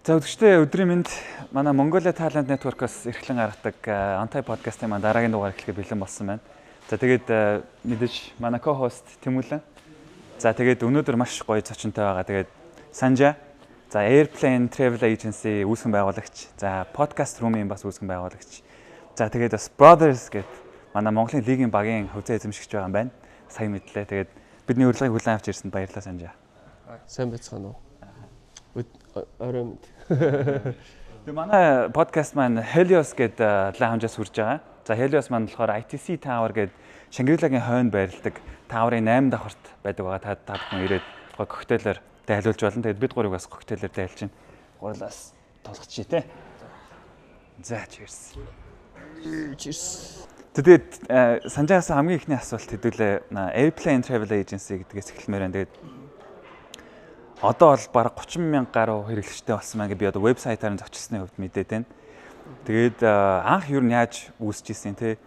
За, өдөртөө өдрийн мэнд. Манай Mongolia Talent Network-оос эрхлэн гаргадаг Anti podcast-ын маань дараагийн дугаар эхлэхэд бэлэн болсон байна. За, тэгээд мэдээж манай co-host Тэмүүлэн. За, тэгээд өнөөдөр маш гоё зочинтой байгаа. Тэгээд Санжа, за, Airplane Travel Agency үүсгэн байгуулагч, за, Podcast Room-ийн бас үүсгэн байгуулагч. За, тэгээд бас Brothers гэдэг манай Монголын лигийн багийн хувьцаа эзэмшигч байгаа юм байна. Сайн мэдлээ. Тэгээд бидний урилгыг хүлээн авч ирсэнд баярлалаа, Санжа. Сайн байцгаана уу? Орой мэнд. Тэгээ манай подкаст маань Helios гэдэг lounge-аас хүрж байгаа. За, Helios маань болохоор ITC Tower гэдэг Shangri-La-гийн хойно байрладаг Tower-ын 8 давхарт байдаг байгаа. Та бүхэн ирээд гой коктейлээр дайлуулж болно. Тэгээд бид гурыг бас коктейлээр дайлж байна. Гурлаас тулгачих те. За, cheers. Cheers. Тэгээд Санжаас хамгийн эхний асуулт хэдүүлээ Airplane Travel Agency гэдгээс эхэлмээр байна. Тэгээд одоо бол бараг 30 мянга гаруй хэрэглэгчтэй болсон маань би одоо вебсайтаар нь зочилсны хувьд мэдээд байна. Тэгээд анх юу нь яаж үүсэж исэн те?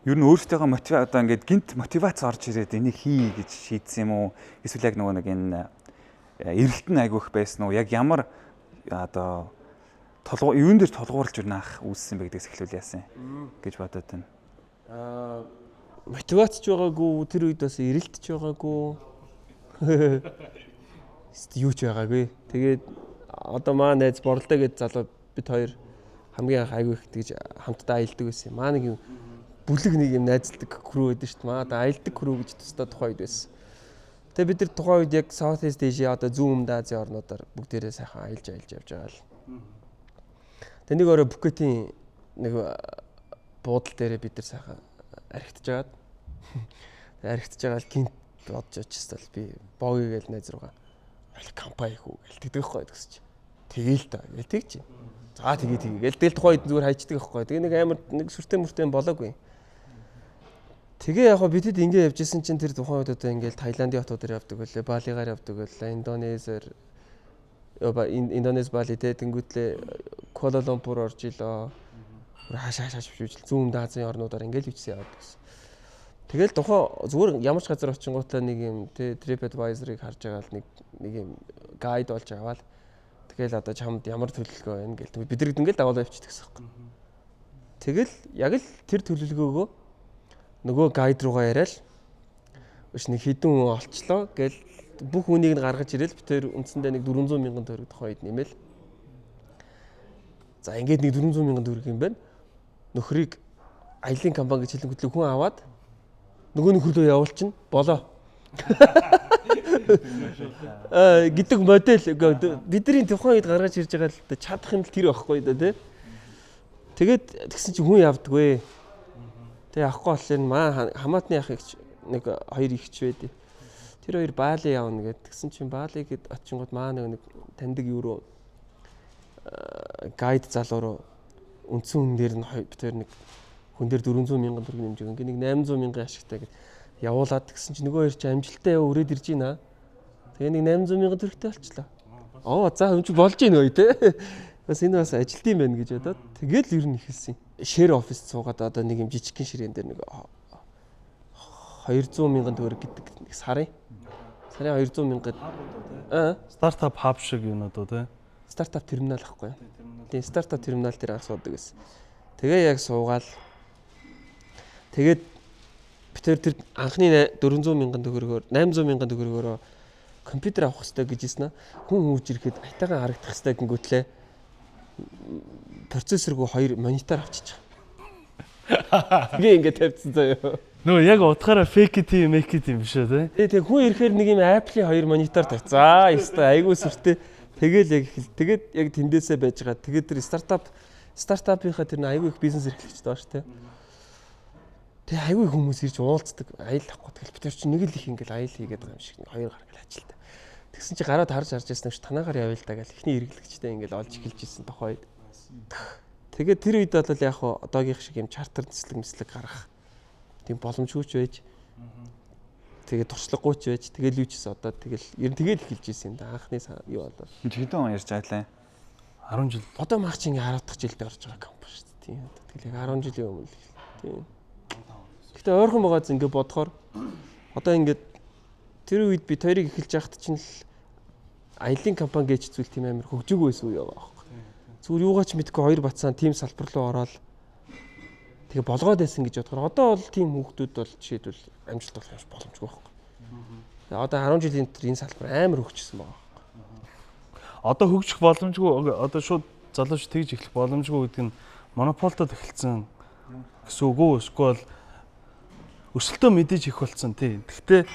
Ер нь өөртөөхөө мотив одоо ингээд гинт мотивац орж ирээд энийг хий гэж шийдсэн юм уу? Эсвэл яг нөгөө нэг энэ эрэлт нь айгүйх байсан уу? Яг ямар одоо тулгуу юун дээр тулгуурлаж ер нь анх үүссэн бэ гэдгээс эхлүүл яасан гэж бодод байна. Мотивац ч байгаагүй, тэр үед бас эрэлт ч байгаагүй. Юу ч байгаагүй. Тэгээд одоо маа найз Боролдоо гэдэг залуу бид хоёр хамгийн анх айгүй их тэгж хамтдаа аялдаг байсан. Маа нэг юм бүлэг нэг юм найзалдаг crew байдаг шүү дээ. Маа одоо аялдаг crew гэж тусдаа тухайн үед байсан. Тэгээ бид нар тухайн үед яг South East Asia, одоо зүүн өмнөд Азийн орнуудаар бүгдээрээ сайхан аялж аялж явж байгаа л. Тэгээ нэг орой Пхукетийн нэг буудал дээрээ бид нар сайхан архитж байгаад архитж байгаа л гинт бодож очсон л би Боги гээл найз руугаа аль компани их үү гэл тэгдэг байхгүй гэсэн чи. Тэгээл та гэл тэгч. За, тэгээ тэгээ гэл тэгэл тухайн үед зүгээр хайчдаг байхгүй. Тэгээ нэг амар нэг сүртэй мөртэй болоогүй. Тэгээ яг бидэд ингэ явж исэн чинь тэр тухайн үед одоо ингээл Таиландын хотуудаар явдаг байлээ, Балигаар явдаг байлаа, Индонезиар, Индонез, Бали те, тэнгүүтлээ Куала Лумпур орж илоо. Хааш хааш хааш бишүүжл зүүн өмнөд Азийн орнуудаар ингээл бичсэн яваад гэсэн. Тэгэл тухайн зүгээр ямар ч газар очингуудаа нэг юм те Trip Advisor-ыг харж байгаа л нэг нэг юм guide болж аваад тэгэл одоо чамд ямар төлөвлөгөө байна гэл бид нар ингээл дагуулаа явчихдаг гэсэн юм. Тэгэл яг л тэр төлөвлөгөөгөө нөгөө guide руугаа яриад өш нэг хідэн хүн олчлоо гэл бүх үнийг нь гаргаж ирэл бид тэр үндсэндээ нэг 400 мянган төгрөг тухайн үед нэмэл. За, ингээд нэг 400 мянган төгрөг юм байна. Нөхрийг аялын компани гэж хэлэнгүүтлээ хүн аваад нөгөө нөхөрлөө явуулчин болоо. Гэдэг модель бидний тухайн үед гаргаж ирж байгаа л да, чадах юм л тэр байхгүй да тий. Тэгээд тэгсэн чинь хүн явдаггүй. Тэгээ авахгүй болохоор маа хамаатны ах их нэг хоёр ихч байдیں۔ Тэр хоёр Бали явна гэд. Тэгсэн чинь Бали гэд очингууд маа нэг таньдаг юу руу guide залуу руу үндсэн хүн дээр нь бид хоёр нэг хүн дээр 400 мянган төгрөг нэмж өгөн. Ингээ нэг 800 мянган ашигтай гэд явуулаад тэгсэн чинь нөгөө хоёр чинь амжилттай яв өрөөд ирж байна. Тэгээ нэг 800 мянган төгрөгтэй болчлоо. Оо, за, юм чи болж ийн ой те. Бас энэ бас ажилт юм байна гэж бодоод тэгэл ер нь эхэлсэн. Share office суугаад одоо нэг юм жижигхэн ширээн дээр нэг 200 мянган төгрөг гэдэг нэг сарын 200 мянган. Аа, startup hub шиг юмнууд уу те. Startup terminal ахгүй юу? Тийм, startup terminal дээр анх суудаг гэсэн. Тэгээ яг суугаал тэгээд бид тэр анхны 400 мянган төгрөгөөр, 800 мянган төгрөгөөрөө компьютер авах хэрэгтэй гэж хэлсэн. Хүн хурж ирэхэд айтайхан харагдах хэрэгтэй гингүүтлээ процессоргүй хоёр монитор авчиж байгаа. Тэгээ ингээд тавьчихсан заяа. Нөгөө яг утгаараа fake it make it юм биш үү те. Тэгээ хүн ирэхээр нэг юм Apple-ийн хоёр монитор тавьчихсан. Аа, ёстой айгүй сүртэй. Тэгэл яг тэгээд яг тэндээсээ байж байгаа. Тэгээд тэр стартапынхаа тэр айгүй их бизнес эрхлэгчтэй байгаа шүү дээ. Тэгээ айгүй хүмүүс ирж уулздаг. Аялал авахгүй. Тэгэл бид тэр чинь нэг л их ингээл аялал хийгээд байгаа юм шиг хоёр гар ингээл ажилтай. Тэгсэн чи гараад харж харж байсан юм чи танаагаар явъя л да гэл эхний эргэлэгчтэй ингээл олж эхэлж ирсэн тухай үед. Тэгээд тэр үед бол яг хуу одоогийнх шиг юм чартер нислэг мэслэг гаргах тийм боломжгүй ч байж, тэгээд туршлагагүй ч байж, тэгэл юу ч гэсэн одоо тэгэл ер нь тэгэл эхэлж ирсэн юм да, анхны юу болоо. Хэдэн он ярьж байгаа лээ? 10 жил. Одоо мах чи ингээ 10 дахь жилдээ орж байгаа компани шүү дээ. Тийм. Тэгэл яг 10 жилийн өмнө л. Тийм. Гэтэ ойрхон байгаа зү ингээ бодохоор одоо ингээд тэр үед бид хоёрыг эхэлж байхад чинь л аялын компани гэж зүйл тийм амар хөгжөөгүй байсан үе байгаа байхгүй. Зүгээр юугаач мэдгүй хоёр бацаан тийм салбар руу ороод тэгээ болгоод байсан гэж бодохоор одоо бол тийм хүүхдүүд бол жишээлбэл амжилт болох юм боломжгүй байхгүй. Тэгээ одоо 10 жилийн дотор энэ салбар амар хөгжсөн байгаа байхгүй. Одоо хөгжих боломжгүй, одоо шууд залууч тэгж эхлэх боломжгүй гэдэг нь монополтод эхэлсэн гэсэн үг үү? Эсвэл өрсөлдөө мэдээж их болсон тий. Гэхдээ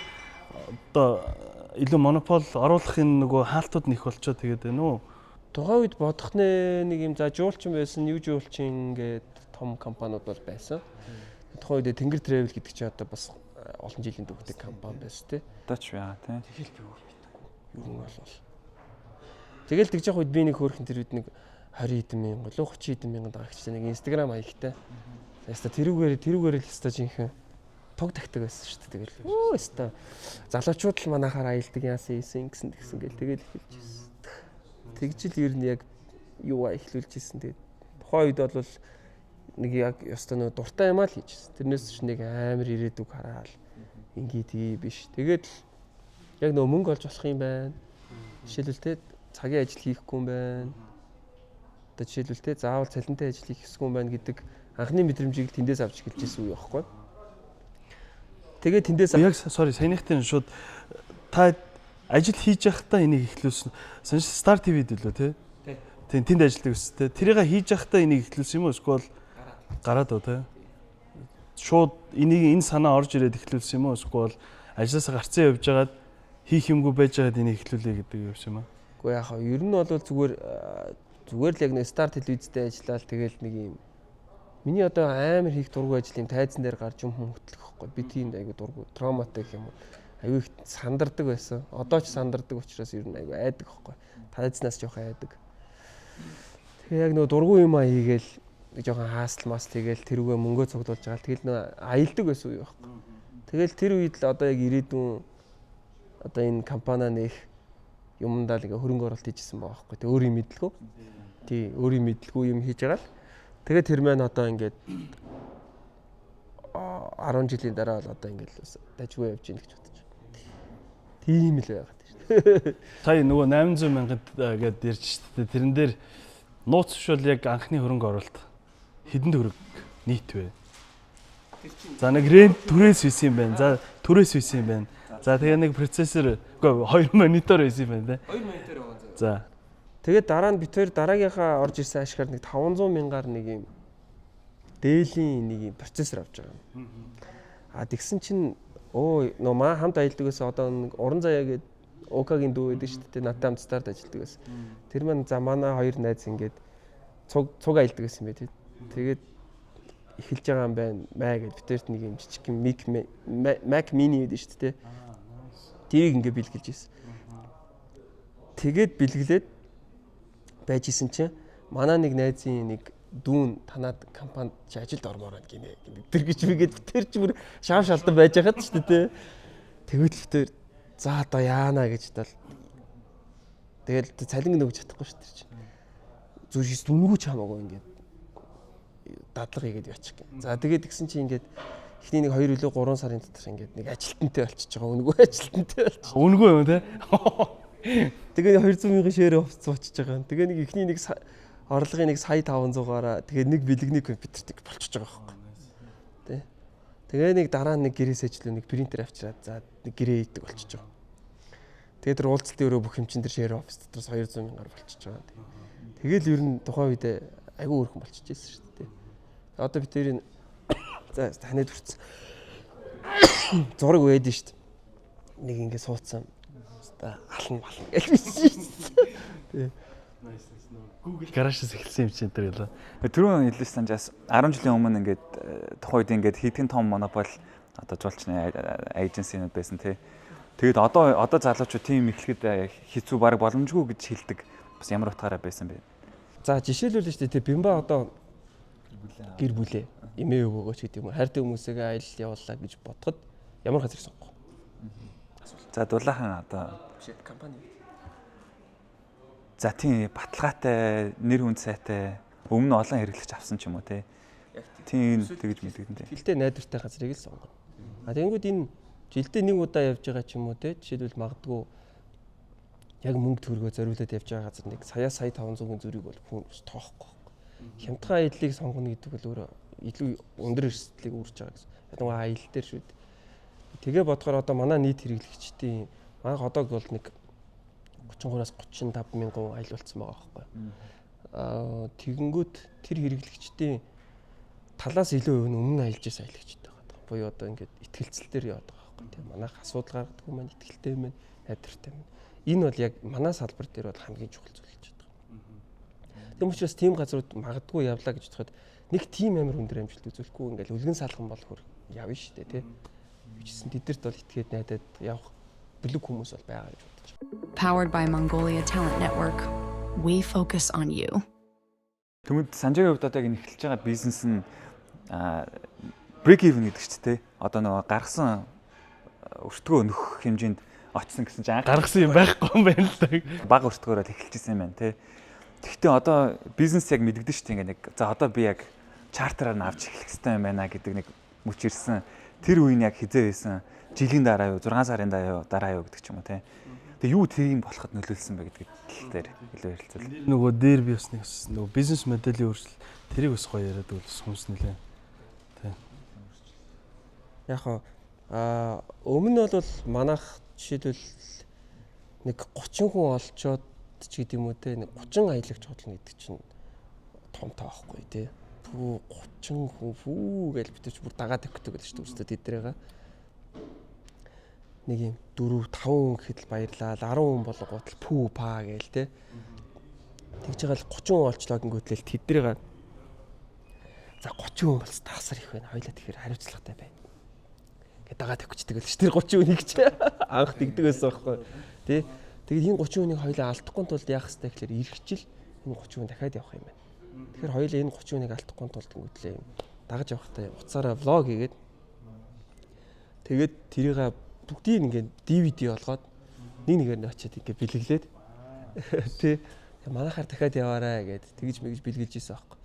одоо илүү монопол оруулах энэ нөгөө хаалтууд нь их болчоо тэгээд байна уу? Тухайн үед бодох нэ нэг юм за жуулчин байсан, юу жуулчин гээд том компаниуд бол байсан. Тухайн үед Тэнгэр Travel гэдэг чинь одоо бас олон жилийн төвхтэй компани байсан тий. Одоо ч яа тий. Тэгэл би өөр мэдэхгүй. Юу юм бол. Тэгэл тэгж явах үед би нэг хөөрхөн тэр үед нэг 20 хэдэн мянга, 30 хэдэн мянган дагагчтай нэг Instagram хаягтай. Яста тэрүүгээр л яста жинхэнэ туг тагтаг байсан шүү дээ. Тэгэл өө яста залуучууд л манахаар аялдаг яасан ийсэн ингэсэн тэгсэн гэл тэгэл эхэлж ирсэн. Тэгжил ер нь яг юу эхлүүлж ирсэн. Тэгээд тухайн үед бол нэг яг яста нөө дуртай юм аа л хийжсэн. Тэрнээс ч нэг амар ирээдүг хараал ингээ тгий биш. Тэгээд л яг нөө мөнгө олж болох юм байна. Жишээлбэл те цагийн ажил хийхгүй юм байна. Одоо жишээлбэл те заавал цалинтай ажил хийх ёсгүй юм байна гэдэг анхны мэдрэмжийг тэндээс авч эхэлж ирсэн үе байхгүй. Тэгээд тэндээс яг sorry саяныхтай шууд та ажил хийж байхдаа энийг эхлүүлсэн. Санш Star TV-д үлээ тий? Тийм тэнд ажилладаг өс тий. Тэрийг хийж байхдаа энийг эхлүүлсэн юм уу? Эсвэл гараад уу тий? Шууд энийг энэ санаа орж ирээд эхлүүлсэн юм уу? Эсвэл ажилласаа гарцсан явж байгаад хийх юмгүй байж байгаад энийг эхлүүлээ гэдэг юм шиг юм аа? Үгүй яах вэ? Ер нь бол зүгээр л яг нэг Star телевизтэй ажиллаад тэгэл нэг юм миний одоо амар хийх дургүй ажил юм тайзан дээр гарч юм хүн хөтлөх байхгүй. Би тийм айгу дургүй травматай гэх юм уу. Айгу их сандардаг байсан. Одоо ч сандардаг учраас ер нь айгу айдаг байхгүй. Тайзнаас жоохон айдаг. Тэгээ яг нөгөө дургүй юм а хийгээл жоохон хаасл мас хийгээл тэрүүгээ мөнгөө цуглуулж байгаа. Тэгэл нөгөө аялдаг байсан үе байхгүй. Тэгэл тэр үед л одоо яг ирээдүйн одоо энэ компаниа нэх юмдаа л ингээ хөрөнгө оруулалт хийжсэн байгаа байхгүй. Тэг өөрийн мэдлгүй. Тий, өөрийн мэдлгүй юм хийж байгаа л. Тэгээд тэр маань одоо ингээд 10 жилийн дараа бол одоо ингээд бас дажгүй явж гин гэж бодож байна. Тийм л байгаад шүү дээ. Сая нөгөө 800 мянгад гээд ярьж шүү дээ. Тэрэн дээр нууц бишвэл яг анхны хөрөнгө оруулалт хэдэн төгрөг нийт вэ? За нэг рент түрээс байсан юм байна. За түрээс байсан юм байна. За тэгээ нэг процессор үгүй 2 монитор байсан юм байна те. 2 монитор байгаа заа. За. Тэгээд дараа нь бит хоёр дараагийнхаа орж ирсэн ашгаар нэг 500 мянгаар нэг юм дээлийн нэг юм процессор авч байгаа юм. А тэгсэн чинь нөө маа хамт аялдаг байсан одоо нэг уран заяа гээд УК-гийн дүү байдаг шүү дээ. Надтай хамт старт ажилладаг байсан. Тэр маань за манай хоёр найз ингээд цуг аялдаг байсан юм байна. Тэгээд эхэлж байгаа юм байна. Маа гэд бит хоёрт нэг юм жижиг юм Mac Mini гэдэг шүү дээ. Тэрийг ингээд бэлгэлж ирсэн. Тэгээд бэлгэлээд байж исэн чинь манай нэг найзын нэг дүүн танаад компанид чи ажилд ормоор байна гинэ. Тэр гэж бигээд тэр чи бүр шаав шалдан байж байхад ч дээ. Тэгвэл л тэр за одоо яана гэж тал. Тэгэл цалин нөгж чадахгүй шүү дээ чи. Зүр шис дүнгүй ч хамаагүй ингээд дадлага хийгээд яачих гин. За тэгээд тэгсэн чи ингээд эхний нэг 2 илүү 3 сарын дотор ингээд нэг ажилтнтай болчихж байгаа. Үнэгүй ажилтнтай болчих. Үнэгүй юм те. Тэгээ 200 мянган шеэр офс очиж байгаа. Тэгээ нэг эхний нэг орлогын нэг сая 500-аараа тэгээ нэг бэлгэний компьютертэй болчихж байгаа байхгүй. Тэ. Тэгээ нэг дараа нэг гэрээс ажиллаа нэг принтер авчираад за нэг гэрээ хийдэг болчихж байгаа. Тэгээ тэр уулзалтын өрөө бүх юм чин тэр шеэр офс дотроос 200 мянгаар болчихж байгаа. Тэгэл ер нь тухайн үед айгүй өөрхөн болчихж байсан шүү дээ. Одоо би тэрийг за танид хүрсэн. Зураг байдаг шүү дээ. Нэг ингэ суудсан. Ална бална гэж бичсэн шүү дээ. Google гараашаас эхэлсэн юм чинь тэр гэлээ. Түрүүн хэлсэн санджаас 10 жилийн өмнө ингээд тухайн үед ингээд хэдхэн том монопол одоо жуулчны эйженсинууд байсан тий. Тэгээд одоо залуучууд тийм эхлэхэд хэцүү баг боломжгүй гэж хэлдэг. Бас ямар утгаараа байсан бэ? За жишээлбэл шүү дээ тий Бимба одоо гэр бүлээ эмээ өгөөгөөч гэдэг юм уу хайртай хүмүүсээгээ аялал явууллаа гэж бодоход ямар газрыг сонгох вэ? За дулаахан одоо биш компани. За тийм баталгаатай нэр хүнд сайтай өмнө олон хэрэглэгч авсан ч юм уу те. Тийм тэгж мэдэгдэн те. Жилдээ найдвартай газрыг л сонгоно. А тэгэнгүүт энэ жилдээ нэг удаа явж байгаа ч юм уу те. Жишээлбэл магадгүй Яг мөнгө төгрөгөө зориулаад явж байгаа газар нэг сая сая 500-ын зүрийг бол хүн тоохгүй. Хямдхан аяллыг сонгоно гэдэг бол өөрөө илүү өндөр эрсдлийг үүрч байгаа гэсэн. Ялангуяа аялал дээр шүү дээ. Тэгээ бодохоор одоо манай нийт хэрэглэгчдийн манайх одоо бол нэг 33-аас 35 мянган аялуулсан байгаа байхгүй. Тэгэнгүүт тэр хэрэглэгчдийн талаас илүү хувь нь өмнө аялж байсан аялагчтай байгаа. Буюу одоо ингээд итгэлцэл дээр яваад байгаа байхгүй тийм. Манайх асуудал гаргадаг маань итгэлтэй юм байна, найдвартай юм. Энэ бол яг манай салбар дээр бол хамгийн чухал зүйл гэж боддог. Тийм учраас тийм газрууд магадгүй явлаа гэж бодоход нэг тийм амар өндөр амжилт үзүүлэхгүй ингээл өлгөн салган бол хөр явна шүү дээ тий. Бичсэн тэдэрт бол итгээд найдаад явах бүлэг хүмүүс бол байгаа гэж бодож байна. Powered by Mongolia Talent Network, we focus on you. Түмэд Санжаагийн хувьд одоо яг энэ эхэлж байгаа бизнес нь break even гэдэг чинь те. Одоо нөгөө гаргасан өртгөө нөхөх хэмжээнд очсон гэсэн чинь анх Гаргасан юм байхгүй юм байна л да. бага өртгөөр л эхэлж исэн юм байна те. Тэгэхдээ одоо бизнес яг мэдэгдэн шүү дээ, ингээ нэг за одоо би яг чартераар нь авч эхлэх хэрэгтэй юм байна гэдэг нэг мөч ирсэн. Тэр үе нь яг хизээ байсан? Жилийн дараа юу, 6 сарын дараа юу, дараа юу гэдэг ч юм уу те. Тэгээ юу тийм болоход нөлөөлсөн бэ гэдэг тал дээр илүү ярилцвал. Нөгөө дээр би бас нэг нөгөө бизнес моделийн өөрчлөлт, тэрийг бас гоё яриад өгвөл хүмүүс нэлээ. Яг хоо өмнө нь бол манайх жишээлбэл нэг 30 хүн олчоод ч гэдэг юм уу те, нэг 30 аялагч хөдлөнө гэдэг чинь том тоохгүй те. Пүү, 30 хүн пүү гэж бид ч бүр дагаад тавьдаг гэдэг шүү дээ тэднийгээ. Нэг юм 4 5 хүн гэхэд л баярлаа. 10 хүн болонгууд л пүү па гээл те. Тэгж байгаа л 30 хүн олчлоо гингүүтлэл тэднийгээ за 30 хүн болсон, таасар их байна. Хоёлаа тэгэхээр хариуцлагатай байна. Ингээд дагаа тавьчихдаг л ш. Тэр 30 хүнийг ч анх тэгдэг байсан байхгүй. Тэ. Тэгээд энэ 30 хүнийг хоёлаа алдахгүй тулд яах ёстой гэхээр ирэх жил энэ 30 хүн дахиад явах юм байна. Тэгэхээр хоёлаа энэ 30 хүнийг алдахгүй тулд гингүүтлээ юм дагаж явахдаа утсаараа vlog хийгээд, тэгээд тэрийг бүгдийг ингээд DVD болгоод нэг нэгээр нь очиад ингээд бэлэглээд тий, манайхаар дахиад яваарай гэд тэгж мэгж бэлгэлж исэн аахгүй.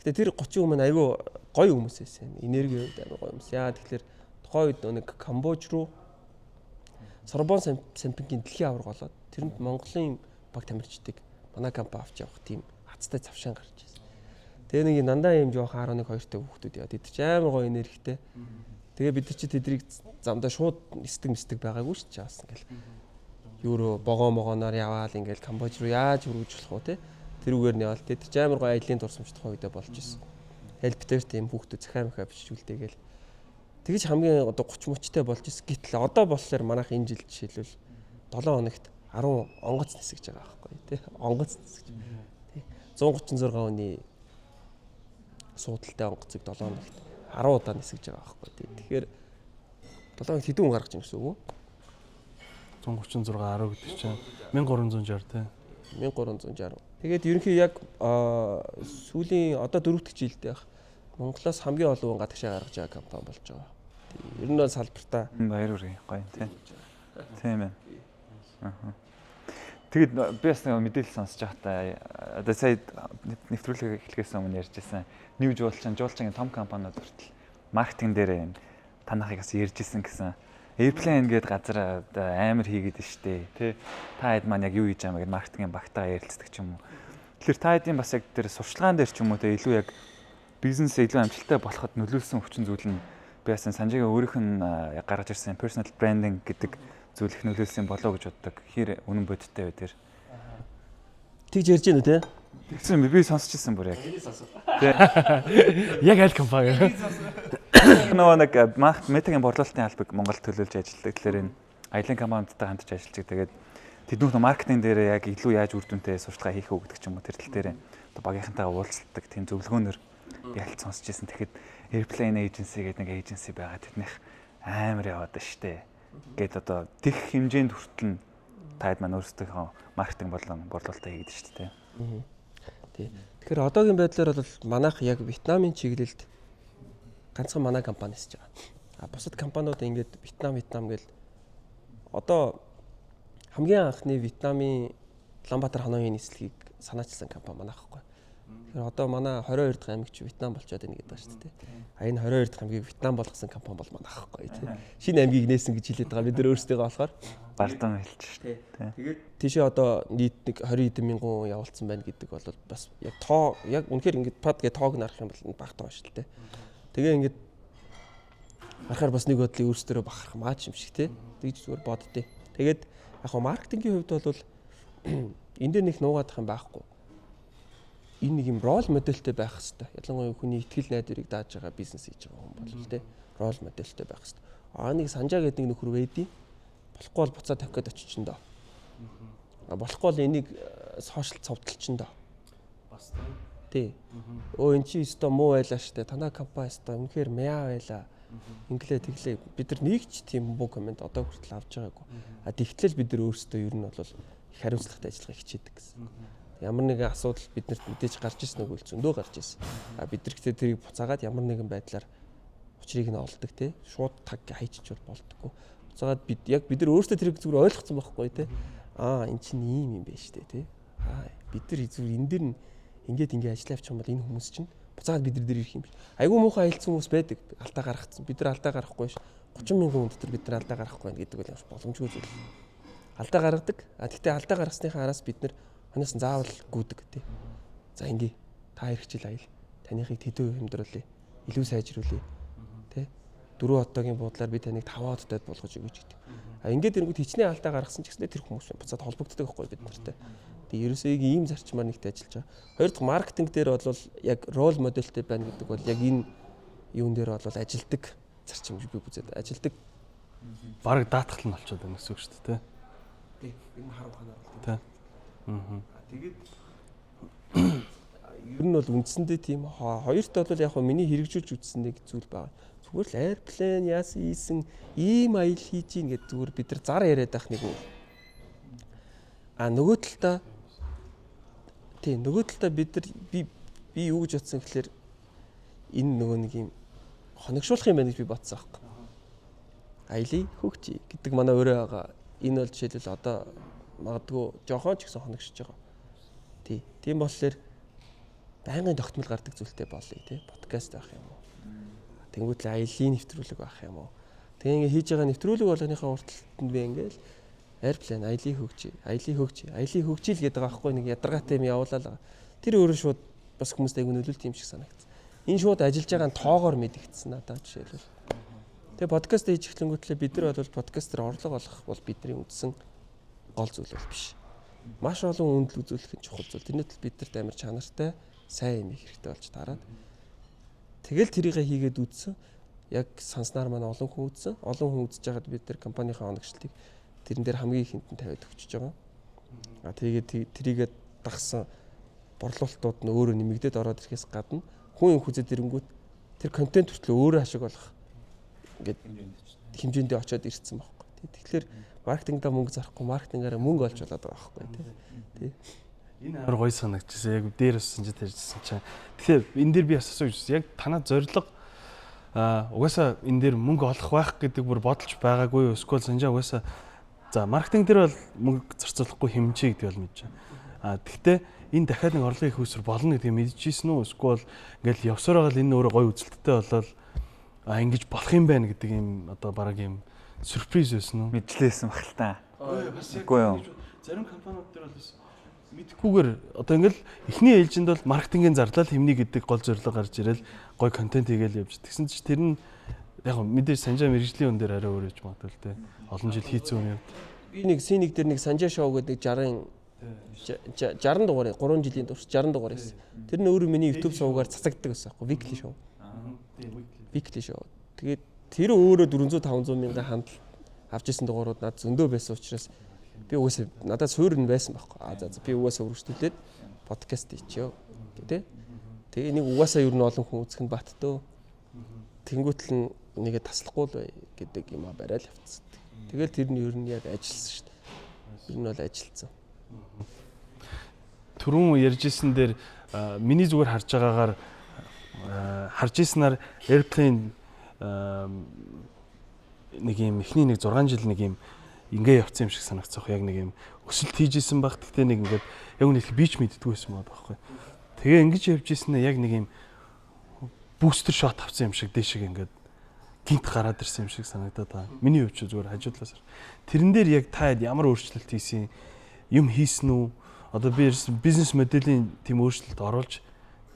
Гэхдээ тэр 30 хүн маань айгүй гоё хүмүүс байсан. Энерги хувьд айгүй гоё хүмүүс. Яа тэгэхээр тухайн үед нэг Камбож руу Сорбон сампингийн дэлхийн аварга болоод тэрэнд Монголын баг тамирчдыг манай компани авч явах тийм хацтай завшаан гарч ирсэн. Тэгээ нэг нандаа юм жоохон 11 2-тай хүүхдүүд яваад идэв чи амар гоё энергитэй. Тэгээ бид нар чи тэдрийг замдаа шууд нисдэг мисдэг байгаагүй шүү дээ бас ингээл юуроо богоо могооноор яваал ингээл Камбож руу яаж хүргэж болох вэ те, тэрүүгээр нь яваал тэд чи амар гоё аялын дурсамж тухайн үедээ болж исэн. Тэгэл бид тэр тийм хүүхдүүд захиа махаа бичиж үлдээгээл тэгж хамгийн одоо 30 мөчтэй болж исэн. Гэтэл одоо болохоор манайх энэ жил жишээлбэл 7 хоногт 10 онгоц нисгэж байгаа байхгүй тий, онгоц нисгэж тий, 136 хүний суудалтай онгоцыг 7 хоногт 10 удаа нисгэж байгаа байхгүй тий. Тэгэхээр 7 хоногт хэдэн хүн гаргаж ийн гэсэн үг үү? 136 10 гэдэг чинь 1360 тий. 1360. Тэгээд ерөнхий яг сүүлийн одоо дөрөв дэх жилдээ яг Монголоос хамгийн олон хүн гадагшаа гаргаж байгаа компани болж байгаа. Ер нь бол салбартаа Баяр хүргэе. Гоё тий. Тийм ээ. Аа. Тэгээд би бас нэг мэдээлэл сонсож байхдаа одоо сая нэвтрүүлэг эхлэхээс өмнө ярьж байсан. New Жуулчин, Жуулчингийн том компаниуд хүртэл маркетинг дээр юм танахыг бас ярьж исэн гэсэн. Airplane гээд газар одоо амар хийгээд штэ тий. Та хэд маань яг юу хийж байгаа юм бэ гэд маркетингийн багтаа ярилцдаг ч юм уу. Тэгэхээр та хэдийн бас яг тэр сурчлагын дээр ч юм уу те, илүү яг бизнес илүү амжилттай болоход нөлөөлсөн хүчин зүйл нь би бас Санжигийн өөрийнх нь яг гаргаж ирсэн personal branding гэдэг зүйл их нөлөөлсөн болоо гэж боддог. Хэр үнэн бодиттой вэ тэр? Тэгж ярьж гэнэ үү те? Тэгсэн би сонсч ирсэн бүр яг. Яг аль компани? Нөгөө нэг Meta-гийн борлуулалтын албаг Монголд төлөөлж ажилладаг. Тэгэхээр энэ аялын компаниудтай хамтарч ажиллаж. Тэгээд тэднийх нь маркетинг дээр яг илүү яаж үр дүнтэй сурталчилгаа хийх үү гэдэг ч юм уу, тэр тал дээр одоо багийнхантайгаа уулзалдаг тийм зөвлөгөөнөр би аль сонсч ирсэн. Тэгэхэд Airplane Agency гэдэг нэг agency байгаа. Тэднийх амар яваад байна штэ. Гэт одоо тех хэмжээнд хүртэл нь та хэд маань өөрсдийнхөө маркетинг болон борлуулалтаа хийгээд штэ тий. Тий. Тэгэхээр одоогийн байдлаар бол манайх яг Вьетнамын чиглэлд ганцхан манай компани нисэж байгаа. А бусад компаниуд ингээд Вьетнам, Вьетнам гэл одоо хамгийн анхны Вьетнамын Улаанбаатар Ханоийн нислэгийг санаачилсан компани манайх байхгүй. Тэгэхээр одоо манай 22 дахь аймаг чи Вьетнам болчиход байна гэдэг байна шүү дээ. А энэ 22 дахь аймгийг Вьетнам болгосон компани бол манайх байхгүй тий. Шинэ аймгийг нээсэн гэж хэлээд байгаа. Бид нар өөрсдийгөө болохоор бардам хэлж шүү дээ. Тэгээд тийшээ одоо нийт нэг 20 хэдэн мянган явуулсан байна гэдэг бол бас яг тоо яг үнэхээр ингээд пад гэ тоог нь харах юм бол бага тоо шүү дээ. Тэгээ ингээд харахаар бас нэг бодлын өөрсдөрөө бахарх маач юм шиг тий. Тэгж зүгээр боддээ. Тэгээд яг хоо маркетингийн хувьд бол энэ дээр нэг нуугаадах юм байхгүй. Энэ нэг юм рол модельтэй байх хэвээр. Ялангуяа хүний итгэл найдварыг дааж байгаа бизнес хийж байгаа хүн бол тий. Рол модельтэй байх хэвээр. Аа нэг Санжаа гэдэг нэг нөхөр байдیں۔ Болохгүй бол буцаа тавих гээд очиж доо. А болохгүй бол энийг сошиал цовдлчин доо. Бас тий. Өө эн чи өстө муу байлаа штэ. Танай компани өстө үнэхээр мяа байлаа. Инглээ тэглээ. Бид нар нэг ч тийм муу комент одоо хүртэл авч байгаагүй. А тэгтэл бид нар өөрсдөө ер нь бол их хариуцлагатай ажиллахыг хичээдэг гэсэн. Ямар нэгэн асуудал биднэрт мэдээж гарч ирсэн үгүй зөндөө гарч ирсэн. А бид нар гэхдээ тэрийг буцаагаад ямар нэгэн байдлаар учрыг нь олдог тий. Шууд таг хайчиж бол болдгоо. Буцаагаад бид яг бид нар өөрсдөө тэрийг зүгээр ойлгоцсон байхгүй тий. Аа эн чинь ийм юм байна штэ тий. Аа бид нар зүгээр энэ дэр нь ингээд ингээ ажиллаа явчих юм бол энэ хүмүүс чинь буцаагаад бид нар дээр ирэх юм биш. Айгүй муухай аялцсан хүмүүс байдаг. Алдаа гаргацсан. Бид нар алдаа гаргахгүй ш. 30 мянган хүн дотор бид нар алдаа гаргахгүй байна гэдэг бол ямар боломжгүй зүйл. Алдаа гаргадаг. А тэгтээ алдаа гаргасныхаа араас бид нар ханаас нь заавал гүйдэг тий. За ингээ та хэрэг жил аял. Таныхыг тэдүү хэмдрүүлье. Илүү сайжруулъя. Тий. 4 хотогийн буудлаар би таныг 5 хотод болгож өгöj гэдэг. А ингээд ирэнгүүт хичнээн алдаа гаргасан ч гэсэнээ тэр хүмүүс буцаад холбогддог байхгүй бид нартай. Тэгээ ерөөсөө яг ийм зарчмаар нэгт ажиллаж байгаа. Хоёр дахь маркетинг дээр бол яг рол модельтэй байна гэдэг бол яг энэ юун дээр бол ажилдаг зарчим гэж би үзээд ажилдаг. Бараг даатгал нь болчиход байна гэсэн үг шүү дээ, тий. Юм харав ханаар бол. Тий. Аа. Тэгээд ер нь бол үндсэндээ тийм. Хоёрт бол яг миний хэрэгжүүлж үзсэн нэг зүйл байгаа. Зүгээр л airplane яасан ийсэн ийм аял хийж ийн гэдэг зүгээр бид нар зар яриад байх нэг үг. А нөгөө талдаа тий нөгөө талдаа бид нар би юу гэж бодсон гэхэлэр энэ нөгөө нэг юм хоногшуулах юм байна гэж би бодсон аахгүй. Аялыг хөгжий гэдэг манай өөрөө байгаа. Энэ бол жишээлбэл одоо магадгүй жохон ч гэсэн хоногшиж байгаа. Тий. Тийм болохоор байнгын тогтмол гардаг зүйлтэй болъё тий. Подкаст байх юм уу? Тэнгүүтэл аялын нэвтрүүлэг байх юм уу? Тэгээ ингээ хийж байгаа нэвтрүүлэг болгоныхаа урталтанд би ингээл airplane аялын хөгжий, аялын хөгжий, аялын хөгжий л гэдэг байгаа байхгүй нэг ядаргаатай юм явуулаа л байгаа. Тэр өөрөө шууд бас хүмүүст айгүй нөлөөлт юм шиг санагдсан. Энэ шууд ажиллаж байгаа нь тоогоор мэдэгдсэн надад жишээлбэл. Тэгээ подкаст хийж эхлэнгүүтлээ бид нар бол подкастер орлого олох бол бидний үндсэн гол зүйл бол биш. Маш олон хүндэл үзүүлэх нь чухал зүйл. Тэрний тул бидэрт амар чанартай сайн юм их хэрэгтэй болж таарад. Тэгэл тэрийгэ хийгээд үзсэн. Яг санснаар маань олон хүн үзсэн. Олон хүн үзэж байгаад бид нар компанийнхаа оногчлтыг тэрэн дээр хамгийн ихэнд нь тавиад өгчөж байгаа. А тэгээд тэрийгэ дагсан борлуулалтууд нь өөрөө нэмэгдээд ороод ирэхээс гадна хүн юм хүзээд ирэнгүүт тэр контент хүртэл өөрөө ашиг болох ингээд хэмжээндээ очиод ирсэн байхгүй. Тэгэхээр маркетингдаа мөнгө зарахгүй маркетингаараа мөнгө олж болоод байгаа байхгүй тий. Энэ амар гоё санагдчихсан. Яг дээр бас санжид ярьжсэн чинь. Тэгэхээр энэ дээр би бас асууж ирсэн. Яг танаа зорилго угаасаа энэ дээр мөнгө олох байх гэдэг бүр бодолж байгаагүй юу? Эсвэл санжаа угаасаа за маркетинг дээр бол мөнгө зарцуулахгүй хэмжээ гэдэг бол мэдэж байна. А тэгтээ энэ дахиад нэг орлогын их үүсвэр болно гэдгийг мэдчихсэн үү? Эсвэл ингээл явсаар байгаа л энэ өөрөө гоё үзэлттэй болоод ингэж болох юм байна гэдэг юм одоо бараг юм сюрприз байсан уу? Мэдлээсэн баг л та. Үгүй юу. Зарим компаниуд дээр бол бас мэдхгүйгээр одоо ингээл эхний ээлжинд бол маркетингийн зарлал хэмнэ гэдэг гол зорилго гарч ирэл гоё контент хийгээл явж. Тэгсэн чинь тэр нь яг мэдээж Санжаа мэрэгжлийн өн дээр арай өөр гэж магадгүй л дээ. Олон жил хийцэн үн юм. Би нэг синик дээр нэг Санжаа шоу гэдэг нэг 60 дугаар 3 жилийн турш 60 дугаар байсан. Тэр нь өөрөө миний YouTube сувгаар цацагддаг байсан аахгүй weekly show. Weekly show. Тэгээд тэр өөрөө 400 500 мянган хандлт авч ирсэн дугаарууд над зөндөө байсан учраас би угаасаа надад суур нь байсан байхгүй. А за би угаасаа өргөжлүүлээд подкаст хийчихё гэдэг. Тэгээ энийг угаасаа ер нь олон хүн үзэх нь бат дөө. Тэнгүүтэл нь нэгэ таслахгүй л бай гэдэг юм а барайл явцсан. Тэгэл тэр нь ер нь яг ажилласан шүү дээ. Ер нь бол ажилласан. Түрүүн ярьжсэн дээр миний зүгээр харж байгаагаар харж ирсэнаар Airplane нэг юм эхний нэг 6 жил нэг юм ингээ явцсан юм шиг санагцах яг нэг юм өсөлт хийж исэн баг. Гэхдээ нэг ингээд яг үнэхээр би ч мэддэггүй байсан байгаа байхгүй. Тэгээ ингэж явж ирсэн нь яг нэг юм booster shot авсан юм шиг дээшээ ингээд гинт гараад ирсэн юм шиг санагдаад байгаа. Миний хувьд ч зүгээр хажуудлаас. Тэрэн дээр яг та ямар өөрчлөлт хийсэн юм хийсэн үү? Одоо би бизнес моделийн тийм өөрчлөлт оруулж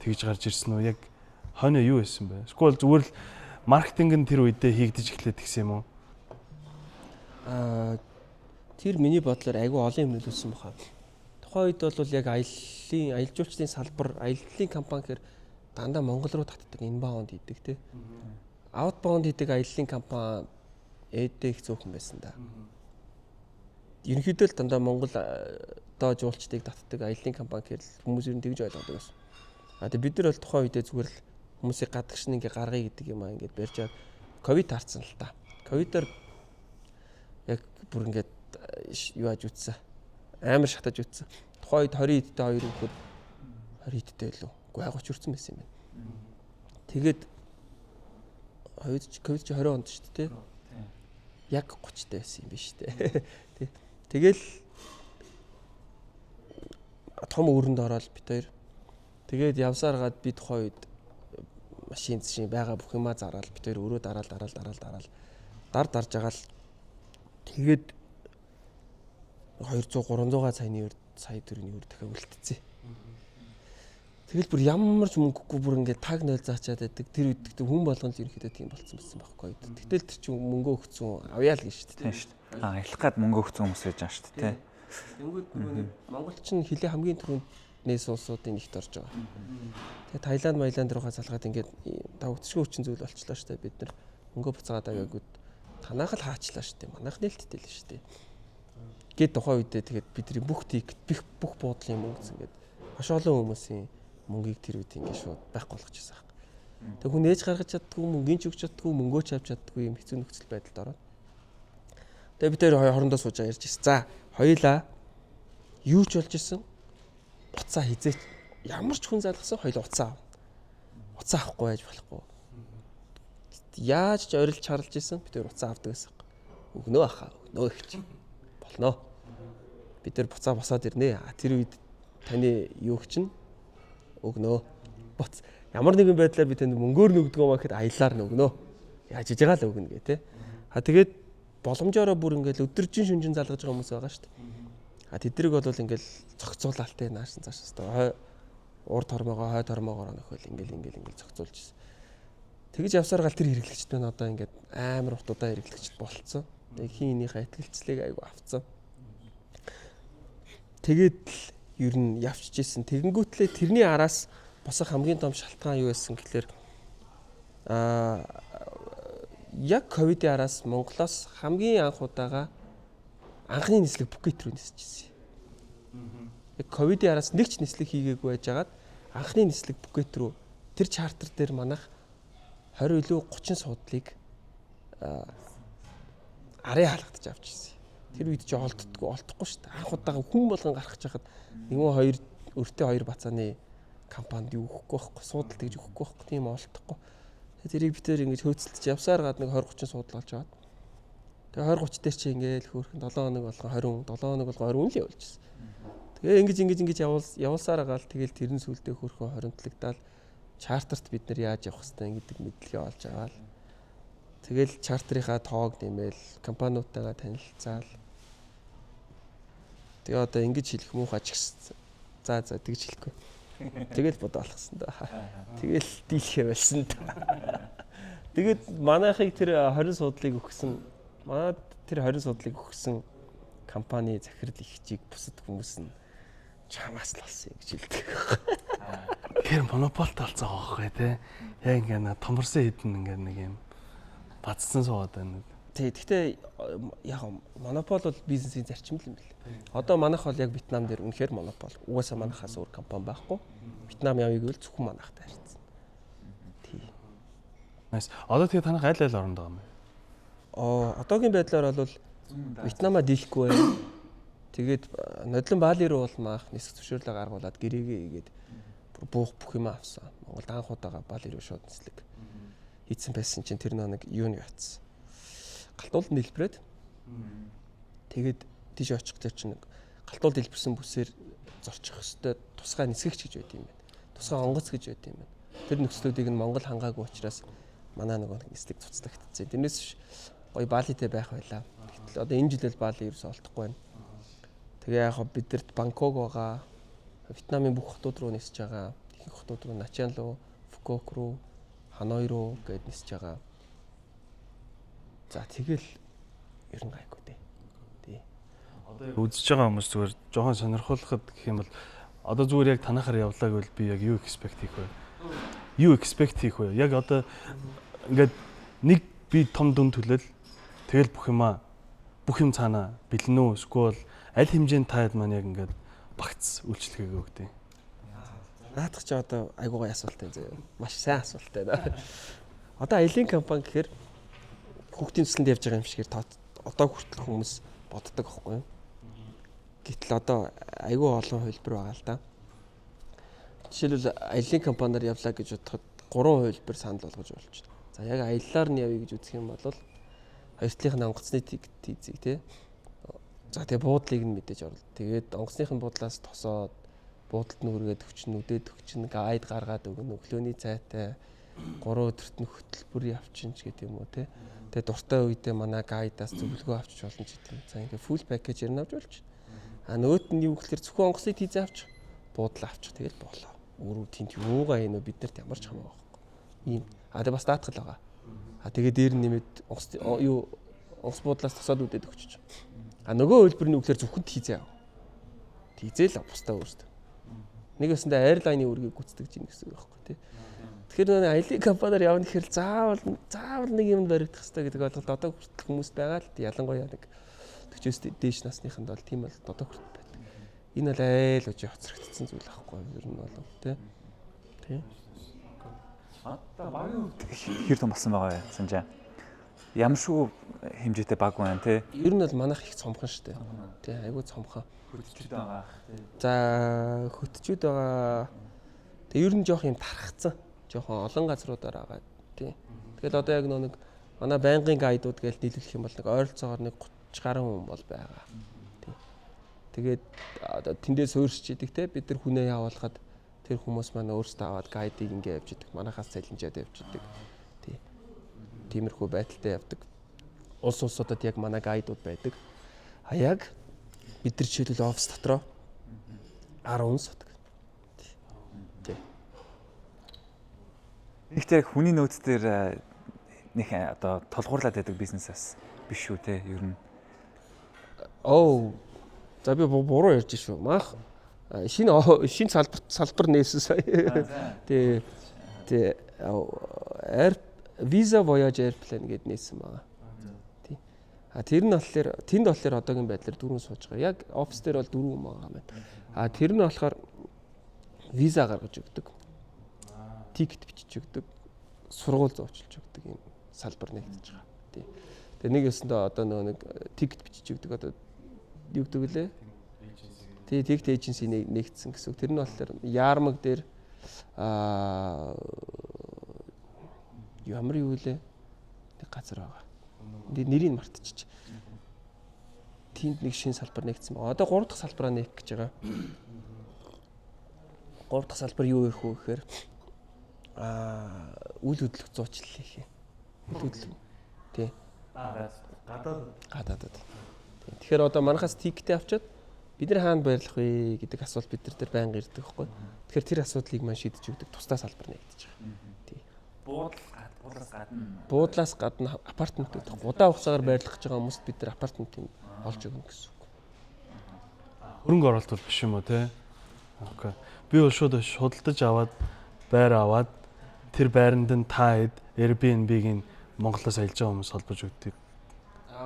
тэгж гарч ирсэн үү? Яг хойно юу байсан бэ? Эсвэл зүгээр л маркетинг нь тэр үедээ хийгдэж эхлээд гисэн юм уу? Тэр миний бодлоор айгүй олон юм нөлөөлсөн баха. Тухайн үед бол яг аяллаа аялал жуулчлалын салбар, аяллаа компани гэхэр дандаа Монгол руу татдаг, inbound хийдэг тий. Outbound хийдэг аяллаа компани ээдээ их цөөхөн байсан да. Ерөнхийдөө л дандаа Монгол доо жуулчдыг татдаг аяллаа компани гэхэр хүмүүс ер нь тэгж ойлгодог байсан. А тэгээ бид нар бол тухайн үедээ зүгээр л хүмүүсийг гадагш нь ингээ гаргая гэдэг юм аа ингээд барьж аваад ковид таарсан л та. Ковидоор яг бүр ингээд юу аж үтсэн. Амар шатаж үтсэн. Тухайн үед 20 эдтэй хоёр хүүхэд 20 эдтэй илүү. Үгүй 30 хүрсэн байсан юм байна. Тэгээд ковид ковид чи 20 онд шүү дээ. Яг 30 тай байсан юм биш үү. Тэ. Тэгэл том өрөнд ороод бит хоёр. Тэгээд явсаар гад би тухайн үед машин зшин байгаа бүх юмаа зараал бит хоёр өрөө дараал дараал дараал дараал дар дарж байгаа л тэгээд 200 300 саяны өр сая төгрөгийн өр дахиад үлдсэн. Тэгэл бүр ямар ч мөнгөгүй бүр ингээд таг 0 заачаад байдаг. Тэр үед тэгтээ хүн болгон л ерөнхийдөө тийм болцсон байсан байхгүй. Тэгтэл тэр чинь мөнгө өгцөн авъя л гэж шүү дээ. Тийм шүү дээ. Аа, аялах гад мөнгө өгцөн хүмүүс байж байгаа шүү дээ. Тэнгүүд нөгөө нэг Монгол чинь хилээ хамгийн түрүүнд нээсэн улсуудын нэгт орж байгаа. Тэгээ Таиланд, Маяланд руугаа залгаад ингээд давагдшгүй хүчин зүйл болчлоо шүү дээ. Бид нар мөнгө буцаагаад аваагүйд танаах л хаачлаа шүү дээ. Манайх нээлттэй л шүү дээ. Гээд тухайн үедээ тэгээд бидний бүх тикет, бүх буудлын мөнгө ингээд маш олон хүмүүсийн мөнгийг тэр үед ингээд шууд байхгүй болгочихсон хэрэг. Тэг хүн нээж гаргаж чаддгүй, мөнгөний ч өгч чаддгүй, мөнгөө ч авч чаддгүй юм хэцүү нөхцөл байдалд ороод. Тэгээ бид тэр хоорондоо сууж ярьж ирсэн. За, хоёулаа юу ч болж исэн уцаа хизээч ямар ч хүн залгасан хоёул уцаа ав. Уцаа авахгүй байж болохгүй. Яаж ч орилж чарлж исэн бид тэр уцаа авдаг гэсэн. Өгнөө ахаа, өгнөө их чи. Болно. Бид тэр буцаа босоод ирнэ. Тэр үед таны юу чинь өгнөө. Буц ямар нэгэн байдлаар би танд мөнгөөр нөгдгөө маа гэхэд аяллаар нөгнөө. Яаж иж байгаа л өгнө гэ тэ. А тэгээд боломжоороо бүр ингээл өдөржин шүнжин залгаж байгаа хүмүүс байгаа шүү дээ. А тэднийг бол ингээл зохицуулаад те нааш цааш хэвээр урд тормоогоо хой тормоогоор нөхөл ингээл ингээл ингээл зохицуулж ирсэн. Тэгж явсаар гал тэр хэрэглэгчд байна одоо ингээд амар урт удаа хэрэглэгчд болцсон. Тэгээ хин энийхээ итгэлцлийг айгу авцсан. Тэгээд л ер нь явчихжсэн. Тэгэнгүүтлээ тэрний араас босох хамгийн том шалтгаан юу байсан гэхлээр яг ковидын араас Монголоос хамгийн анх удаага анхны нислэг Пхукет рүү нисчихсэн. Яг ковидын араас нэг ч нислэг хийгээгүй байжгаад анхны нислэг Пхукет рүү тэр чартер дээр манайх 20 илүү 30 суудлыг арын хаалгадаж авч ирсэн. Тэр үед чи олддоггүй, олдохгүй шүү дээ. Анх удаага хүн болгон гарах гэж хахад нэгэн хоёр өртөө хоёр бацааны компанид юу өгөхгүй байхгүй, суудал тэгж өгөхгүй байхгүй, тийм олдохгүй. Тэрийг битээр ингэж хөөцөлдөж явсаар гад нэг 20 30 суудал олж аваад. Тэгээ 20 30 дээр чи ингээл хөөрхөн 7 хоног болгон 20, 7 хоног болгон 20 л явуулчихсан. Тэгээ ингэж ингэж ингэж явуулсаар гаал тэгэл тэрэн сүлдээ хөөрхөн хоримтлагдаад чартерт бид нар яаж явах хэвтэй гэдэг мэдлэгээ олж аваад. Тэгэл чартерынхаа тоог нэмэл компаниудтайгаа танилцаал. Тэгээ одоо ингэж хэлэх муухай ч гэсэн. За за тэгж хэлэхгүй. Тэгэл бодоо алхсан да. Тэгэл дийлхээ болсон да. Тэгээд манайхыг тэр 20 суудлыг өгсөн. Манад тэр 20 суудлыг өгсөн компани захирал ихчийг бусад хүмүүс нь чамаас л олсон гэж хэлдэг. Тэр монополт болсон байгаа байхгүй тий. Яг ингээ на томорсон хэдэн ингээ нэг юм бацсан суугаад байна. Тий, гэхдээ яг монопол бол бизнесийн зарчим л юм бэл. Одоо манайх бол яг Вьетнам дээр үнэхээр монопол. Угаасаа манайхаас өөр компани байхгүй. Вьетнам явъя гэвэл зөвхөн манайхтай харьцсан. Тий. Nice. Одоо тэгээ танах аль аль оронд байгаа юм бэ? Одоогийн байдлаар бол Вьетнамаа дийлэхгүй байна. Тэгээд нодлон Бали руу бол маах нисэх зөвшөөрлөө гаргуулад гэрээгээ хийгээд бүр буух бүх юм авсан. Монголд анх удаага Бали руу шууд нислэг хийцэн байсан чинь тэр нэг юу нь ятсан. Галтуулд дэлбэрээд тэгээд тийш очих тэр чинь галтуулд дэлбэрсэн бүсээр зорчих өстой тусгай нисгэгч гэж байт юм байна. Тусгай онгоц гэж байт юм байна. Тэр нөхцлүүдийг нь Монгол хангаагүй учраас манай нөгөө нислэг цуцлагдсан. Тэрнээс биш гоё Балитэй байх байлаа. Гэтэл одоо энэ жилэл Бали ерөөсөө олдохгүй байна. Тэгээ яг бидэрт Бангкок байгаа. Вьетнамын бүх хотууд руу нисэж байгаа. Ихэнх хотууд руу Начан руу, Фукок руу, Ханой руу гэд нисэж байгаа. За тэгэл ер нь гайгүй дээ. Тий. Одоо үзэж байгаа хүмүүс зүгээр жоохон сонирхуулахад гэх юм бол одоо зүгээр яг танахаар явлаа гэвэл би яг юу expect хийх вэ? Юу expect хийх вэ? Яг одоо ингээд нэг би том дүн төлөөл тэгэл бүх юм цаанаа бэлэн үү? Эсвэл аль хэмжээнд таад маань яг ингээд багц үйлчлэгээ өгдөг? Наадах чи одоо айгуу гоё асуулт байна заяа. Маш сайн асуулт байна. Одоо аялын компани гэхээр хүүхдийн төслөнд явж байгаа юм шигээр одоо хүртэл хүмүүс боддог аахгүй юу? Гэтэл одоо айгүй олон хувилбар байгаа л да. Жишээлбэл аялын компаниар явлаа гэж бодоход 3 хувилбар санал болгож болж байна. За яг аяллаар нь явъя гэж үзэх юм бол хоёр талынх нь онгоцны тийзийг тий. За тэгээ буудлыг нь мэдээж оруулах. Тэгээд онгоцных нь буудлаас тосоод буудалд нь үргээд өгчин, үдээд өгчин, гайд гаргаад өгнө, өглөөний цайтай 3 өдөрт нь хөтөлбөр явчин ч гэдэг юм уу тий. Тэгээ дуртай үедээ манай гайдаас зөвлөгөө авчиж болно ч гэдэг юм. За ингээ full package ер нь авч болж байна. А нөгөөт нь юу гэхээр зөвхөн онгоцны тийзээ авчих, буудлаа авчих тэгэл болоо. Өөрөө тэнд юугаа юм бэ биднэрт ямар ч хамаагүй байхгүй. Ийм. А тэгээ бас даатгал байгаа. А тэгээ дээр нь нэмээд онгоц юу онгоц буудлаас тосоод үдээд өгчөж. А нөгөө хөлбөр нь үгээр зөвхөн тийзээ ав. Тийзээ л бусдаа өөртөө. Нэг өсөндөө airline-ы үүргийг гүйцэтгэж ийн гэсэн үг байхгүй тий. Тэгэхээр нэг аялын компаниар явна гэхээр заавал нэг юм баригдах хэрэгтэй гэдэг ойлголт одоо хүртэл хүмүүс байгаа л ялангуяа нэг 40-оос дээш насныханд бол тийм бол одоо хүртэл байдаг. Энэ бол айл үжи хоцрогдсон зүйл байхгүй ер нь бол тий. Тий. Одоо багийн хувьд хэр том болсон байгаа вэ Санжаа? Ямар шүү хэмжээтэй баг байна те? Ер нь бол манайх их цомхон шүү дээ. Тий, айгүй цомхон. Хөтчүүд байгаа. За, хөтчүүд байгаа. Тэгээ ер нь жоох юм тархацсан. Жохон олон газруудаар байгаа. Тий. Тэгэл одоо яг нэг манай байнгын гайдууд гэж нийлүүлэх юм бол нэг ойролцоогоор нэг 30 гаруй хүн бол байгаа. Тий. Тэгээд одоо тэндээс өөрсч идэг те бид нар хүнээ явуулахад тэр хүмүүс маань өөрсдөө аваад гайдыг ингээ явж идэг. Манайхаас цалинжаад явж идэг. Тий. Тиймэрхүү байдалтай явдаг. Улс улсуудад яг манай гайдууд байдаг. А яг бид нар жишээлбэл офис дотроо 10 хүн судаг. Тий. Нэг тэр хүний нөөц дээр нэг одоо тулгуурлаад байдаг бизнес бас биш шүү те ер нь. Оо. За би буруу ярьж шүү. Маах шинэ салбар нээсэн сая. Тий. Тий. Air Visa Voyage Airplane гэд нээсэн байгаа. Тий. А тэр нь болохоор тэнд болохоор одоогийн байдлаар 4 сууж байгаа. Яг офис дээр бол 4 хүн байгаа юм байна. А тэр нь болохоор виза гаргаж өгдөг. Ticket бичиж өгдөг. Сургууль зуучилж өгдөг юм салбар нэгдэж байгаа. Тий. Тэгээ нэг өсөндөө одоо нөгөө нэг ticket бичиж өгдөг одоо юу гэдэг вүлээ? Тий, ticket agency нэгдсэн гэсэн үг. Тэр нь болохоор яармаг дээр ямар юу вэ? Нэг газар байгаа. Нэрийг мартчих. Тэнд нэг шинэ салбар нэгдсэн байгаа. Одоо 3 дахь салбараа нээх гэж байгаа. 3 дахь салбар юу их вэ гэхээр үйл хөдлөх зуучлал хийх юм. Үйл хөдлөх. Тий. Гадаадад. Тий. Тэгэхээр одоо манахаас ticket ээ авчиад бид нар хаана байрлах вэ гэдэг асуулт бид нар дээр байнга ирдэг байхгүй. Тэгэхээр тэр асуудлыг маань шийдэж өгдөг тусдаа салбар нэгдэж байгаа. Тий. Буудлаас гадна Буудлаас гадна апартмент гэдэг. Удаан хугацаагаар байрлах гэж байгаа хүмүүст бид нар апартмент олж өгнө гэсэн үг. Хөрөнгө оруулалт бол биш юм уу те? Okay. Би бол шууд худалдаж аваад байр аваад тэр байранд нь та хэд Airbnb-гийн Монголоос аялж байгаа хүмүүс холбож өгдөг.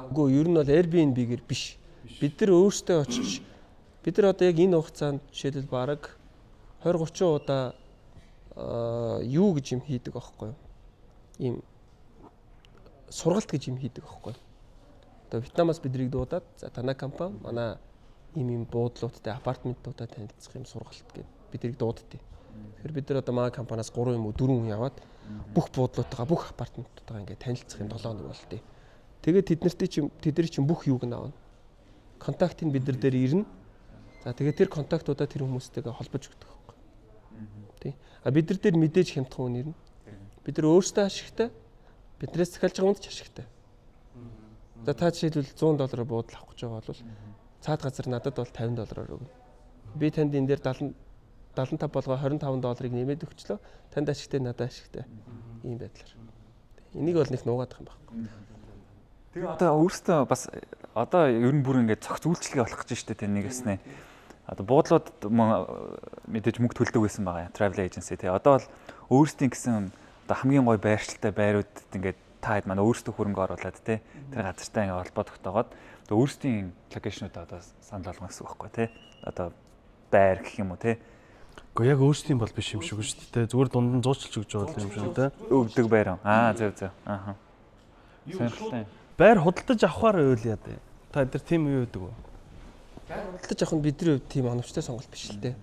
Үгүй ер нь бол Airbnb-гээр биш. Бид нар өөрсдөө очиж бид нар одоо яг энэ хугацаанд жишээлбэл бараг 20 30 удаа юу гэж юм хийдэг аахгүй юу? Ийм сургалт гэж юм хийдэг аахгүй юу? Одоо Вьетнамаас бидрийг дуудаад за танай компани манай ийм буудлуудтай апартментуудаа танилцах юм сургалт гэд бидрийг дууддیں۔ Тэгэхээр бид нар одоо манай компаниас 3 юм уу 4 хүн яваад бүх буудлуудтайгаа бүх апартментуудтайгаа ингээд танилцах юм 7 хоног болдیں۔ Тэгээд тэдний чинь бүх юуг нь авна. Контактыг бид нар дээр ирнэ. За тэгээд тэр контактуудаа тэр хүмүүстэйгээ холбож өгдөг байхгүй. Тий. А бид нар дээр мэдээж хямдхан үнээр нь. Бид нар өөрсдөө ашигтай, биднээс захиалж байгаа хүнд ч ашигтай. За та жишээлбэл 100 доллараар буудал авах гэж байгаа бол цаад газар надад бол 50 доллараар өгнө. Би танд энэ дээр 70 75 болгоо 25 долларыг нэмээд өгчлөө. Танд ашигтай, надад ашигтай. Ийм байдлаар. Энийг бол нэг нуугаадах юм байхгүй. Тэгээ одоо өөрөөсөө бас одоо ер нь бүр ингээд цогц үйлчлэгээ болох гэж штэ тэ нэг гэснэ. Одоо буудлууд мэдээж мөнгө төлдөг байсан байгаа travel agency тий. Одоо бол өөрсдийн гэсэн одоо хамгийн гоё байршилтай байруудад ингээд та хэд маань өөрсдөө хөрөнгө оруулаад тий тэр газартай ингээд холбоо тогтоогоод одоо өөрсдийн location ууд одоо санал болгоно гэсэн үг байхгүй тий. Одоо байр гэх юм уу тий. Гэхдээ яг өөрсдийн бол биш юм шиг шүү дээ. Зүгээр дунд нь зуучилж өгч байгаа юм шиг тий. Өгдөг байр. Аа зөв зөв. Ааха. Сонирхолтой. Байр худалдаж авахар байвал яа дээ. Та тэр тийм юу гэдэг вэ? Байр худалдаж авах нь бидний хувьд тийм оновчтой сонголт биш л дээ.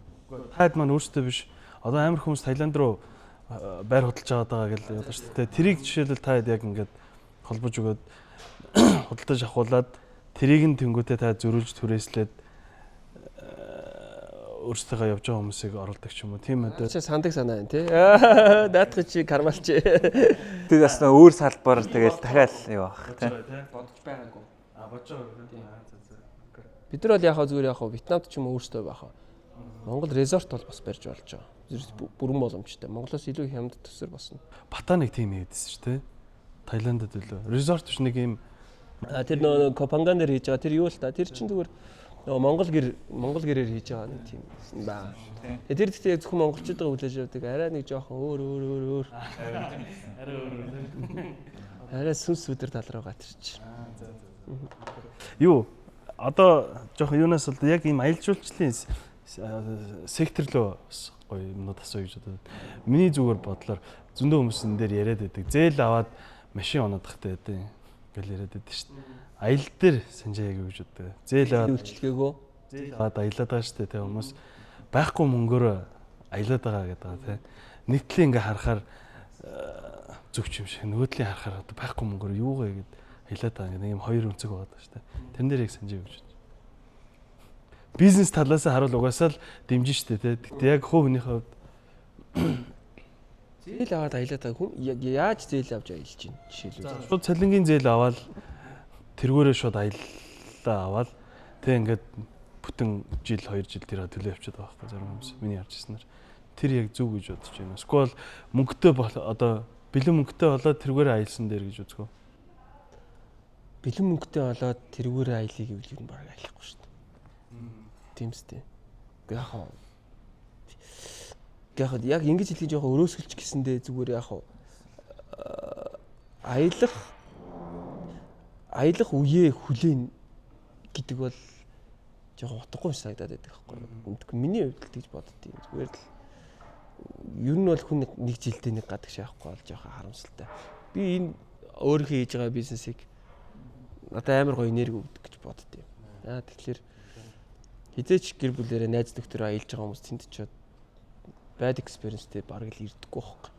Та хэд маань өөрсдөө биш. Одоо амар хүмүүс Таиланд руу байр худалдаж аваад байгаа гэж бодсон шүү дээ. Тэрийг жишээлбэл та хэд яг ингээд холбож өгөөд худалдаж авахуулаад тэрийг нь тэнгуүтээ та зөрүүлж түрээслээд өөрсдийнхөө явж байгаа хүмүүсийг оруулдаг ч юм уу. Тийм үү. Чи сандаг санаа юм тий. Наадах чи кармалч. Тэр бас өөр салбар тэгэл дахиад юу ах тий. Бодож байгаагүй. А бодож байгаагүй тий. Бид нар бол яхаа зүгээр яхаа Вьетнамд ч юм уу өөрсдөө байхаа. Монгол resort бол бас барьж болж байгаа. Бүрэн боломжтой. Монголоос илүү хямд төсөр босно. Бата нэг тийм хийдсэн шүү тий. Таиландд үлээ. Resort биш нэг юм. А тэр нөгөө Ко Панган дээр хийж байгаа тэр юу л та. Тэр чинь зүгээр нөгөө Монгол гэр Монгол гэрээр хийж байгаа нэг тийм баа. Тэгээ тэр гэхдээ яг зөвхөн монголчуудаа хүлээж авдаг. Арай нэг жоохон өөр өөр өөр өөр. Арай өөр өөр. Арай сүнс сүдэр тал руугаа тэр чинь. Юу одоо жоохон юунаас бол яг ийм аялал жуулчлалын сектор руу бас гоё юмнууд асууя гэж бодод. Миний зүгээр бодлоор зөндөө хүмүүс энэ дээр яриад байдаг. Зээл аваад машин унаадахтай байдаг гэл яриад байдаг шүү дээ. Аялал дээр Санжаа яг юу гэж боддог. Зээл аваад үйлчлэгээгөө зээл аваад аялаад байгаа шүү дээ. Тэ хүмүүс байхгүй мөнгөөр аялаад байгаа гэдэг байгаа тэ. Нэг талын ингээ харахаар зөвч юм шиг нөгөө талын харахаар одоо байхгүй мөнгөөр юугаа гэд аялаад байгаа нэг юм хоёр өнцөг байгаа шүү дээ. Тэрэн дээр яг Санжаа юу гэж бодож. Бизнес талаас нь харуул угаасаа л дэмжин шүү дээ тэ. Гэтэ яг хувь хүнийхээ хувьд зээл аваад аялаад байгаа хүн яаж зээл авч аялж чинь жишээлбэл. Шууд цалингийн зээл аваад тэргүүрээ шууд аяллаа аваад тэг ингээд бүтэн жил 2 жил тэр төлөө явчихад байгаа байхгүй зарим хүмүүс миний харж ирсэнээр тэр яг зөв гэж бодож байна. Эсвэл мөнгөтэй бол одоо бэлэн мөнгөтэй болоод тэргүүрээ аялсан дээр гэж үзгөө. Бэлэн мөнгөтэй болоод тэргүүрээ аялыг гэвэл ер нь бараг аялахгүй шүү дээ. Тийм үстэй. Уу яг хаа яг яг ингэж хэлхий жоохон өрөөсгөлч гэсэндээ зүгээр яг хаа аялах аялах үеэ хүлээн гэдэг бол жоохон утгагүй юм санагдаад байдаг байхгүй юу. Миний хувьд л тэгж боддtiin. Зүгээр л ер нь бол хүн нэг жилдээ нэг гадагш явахгүй бол жоохон харамсалтай. Би энэ өөрийнхөө хийж байгаа бизнесийг надад амар гоё энерги өгдөг гэж боддtiin. Аа тэгэхээр хизээч гэр бүлээрээ найз нөхдөөрөө аялж байгаа хүмүүс тэнд ч bad experience-тэй бараг л ирдэггүй байхгүй.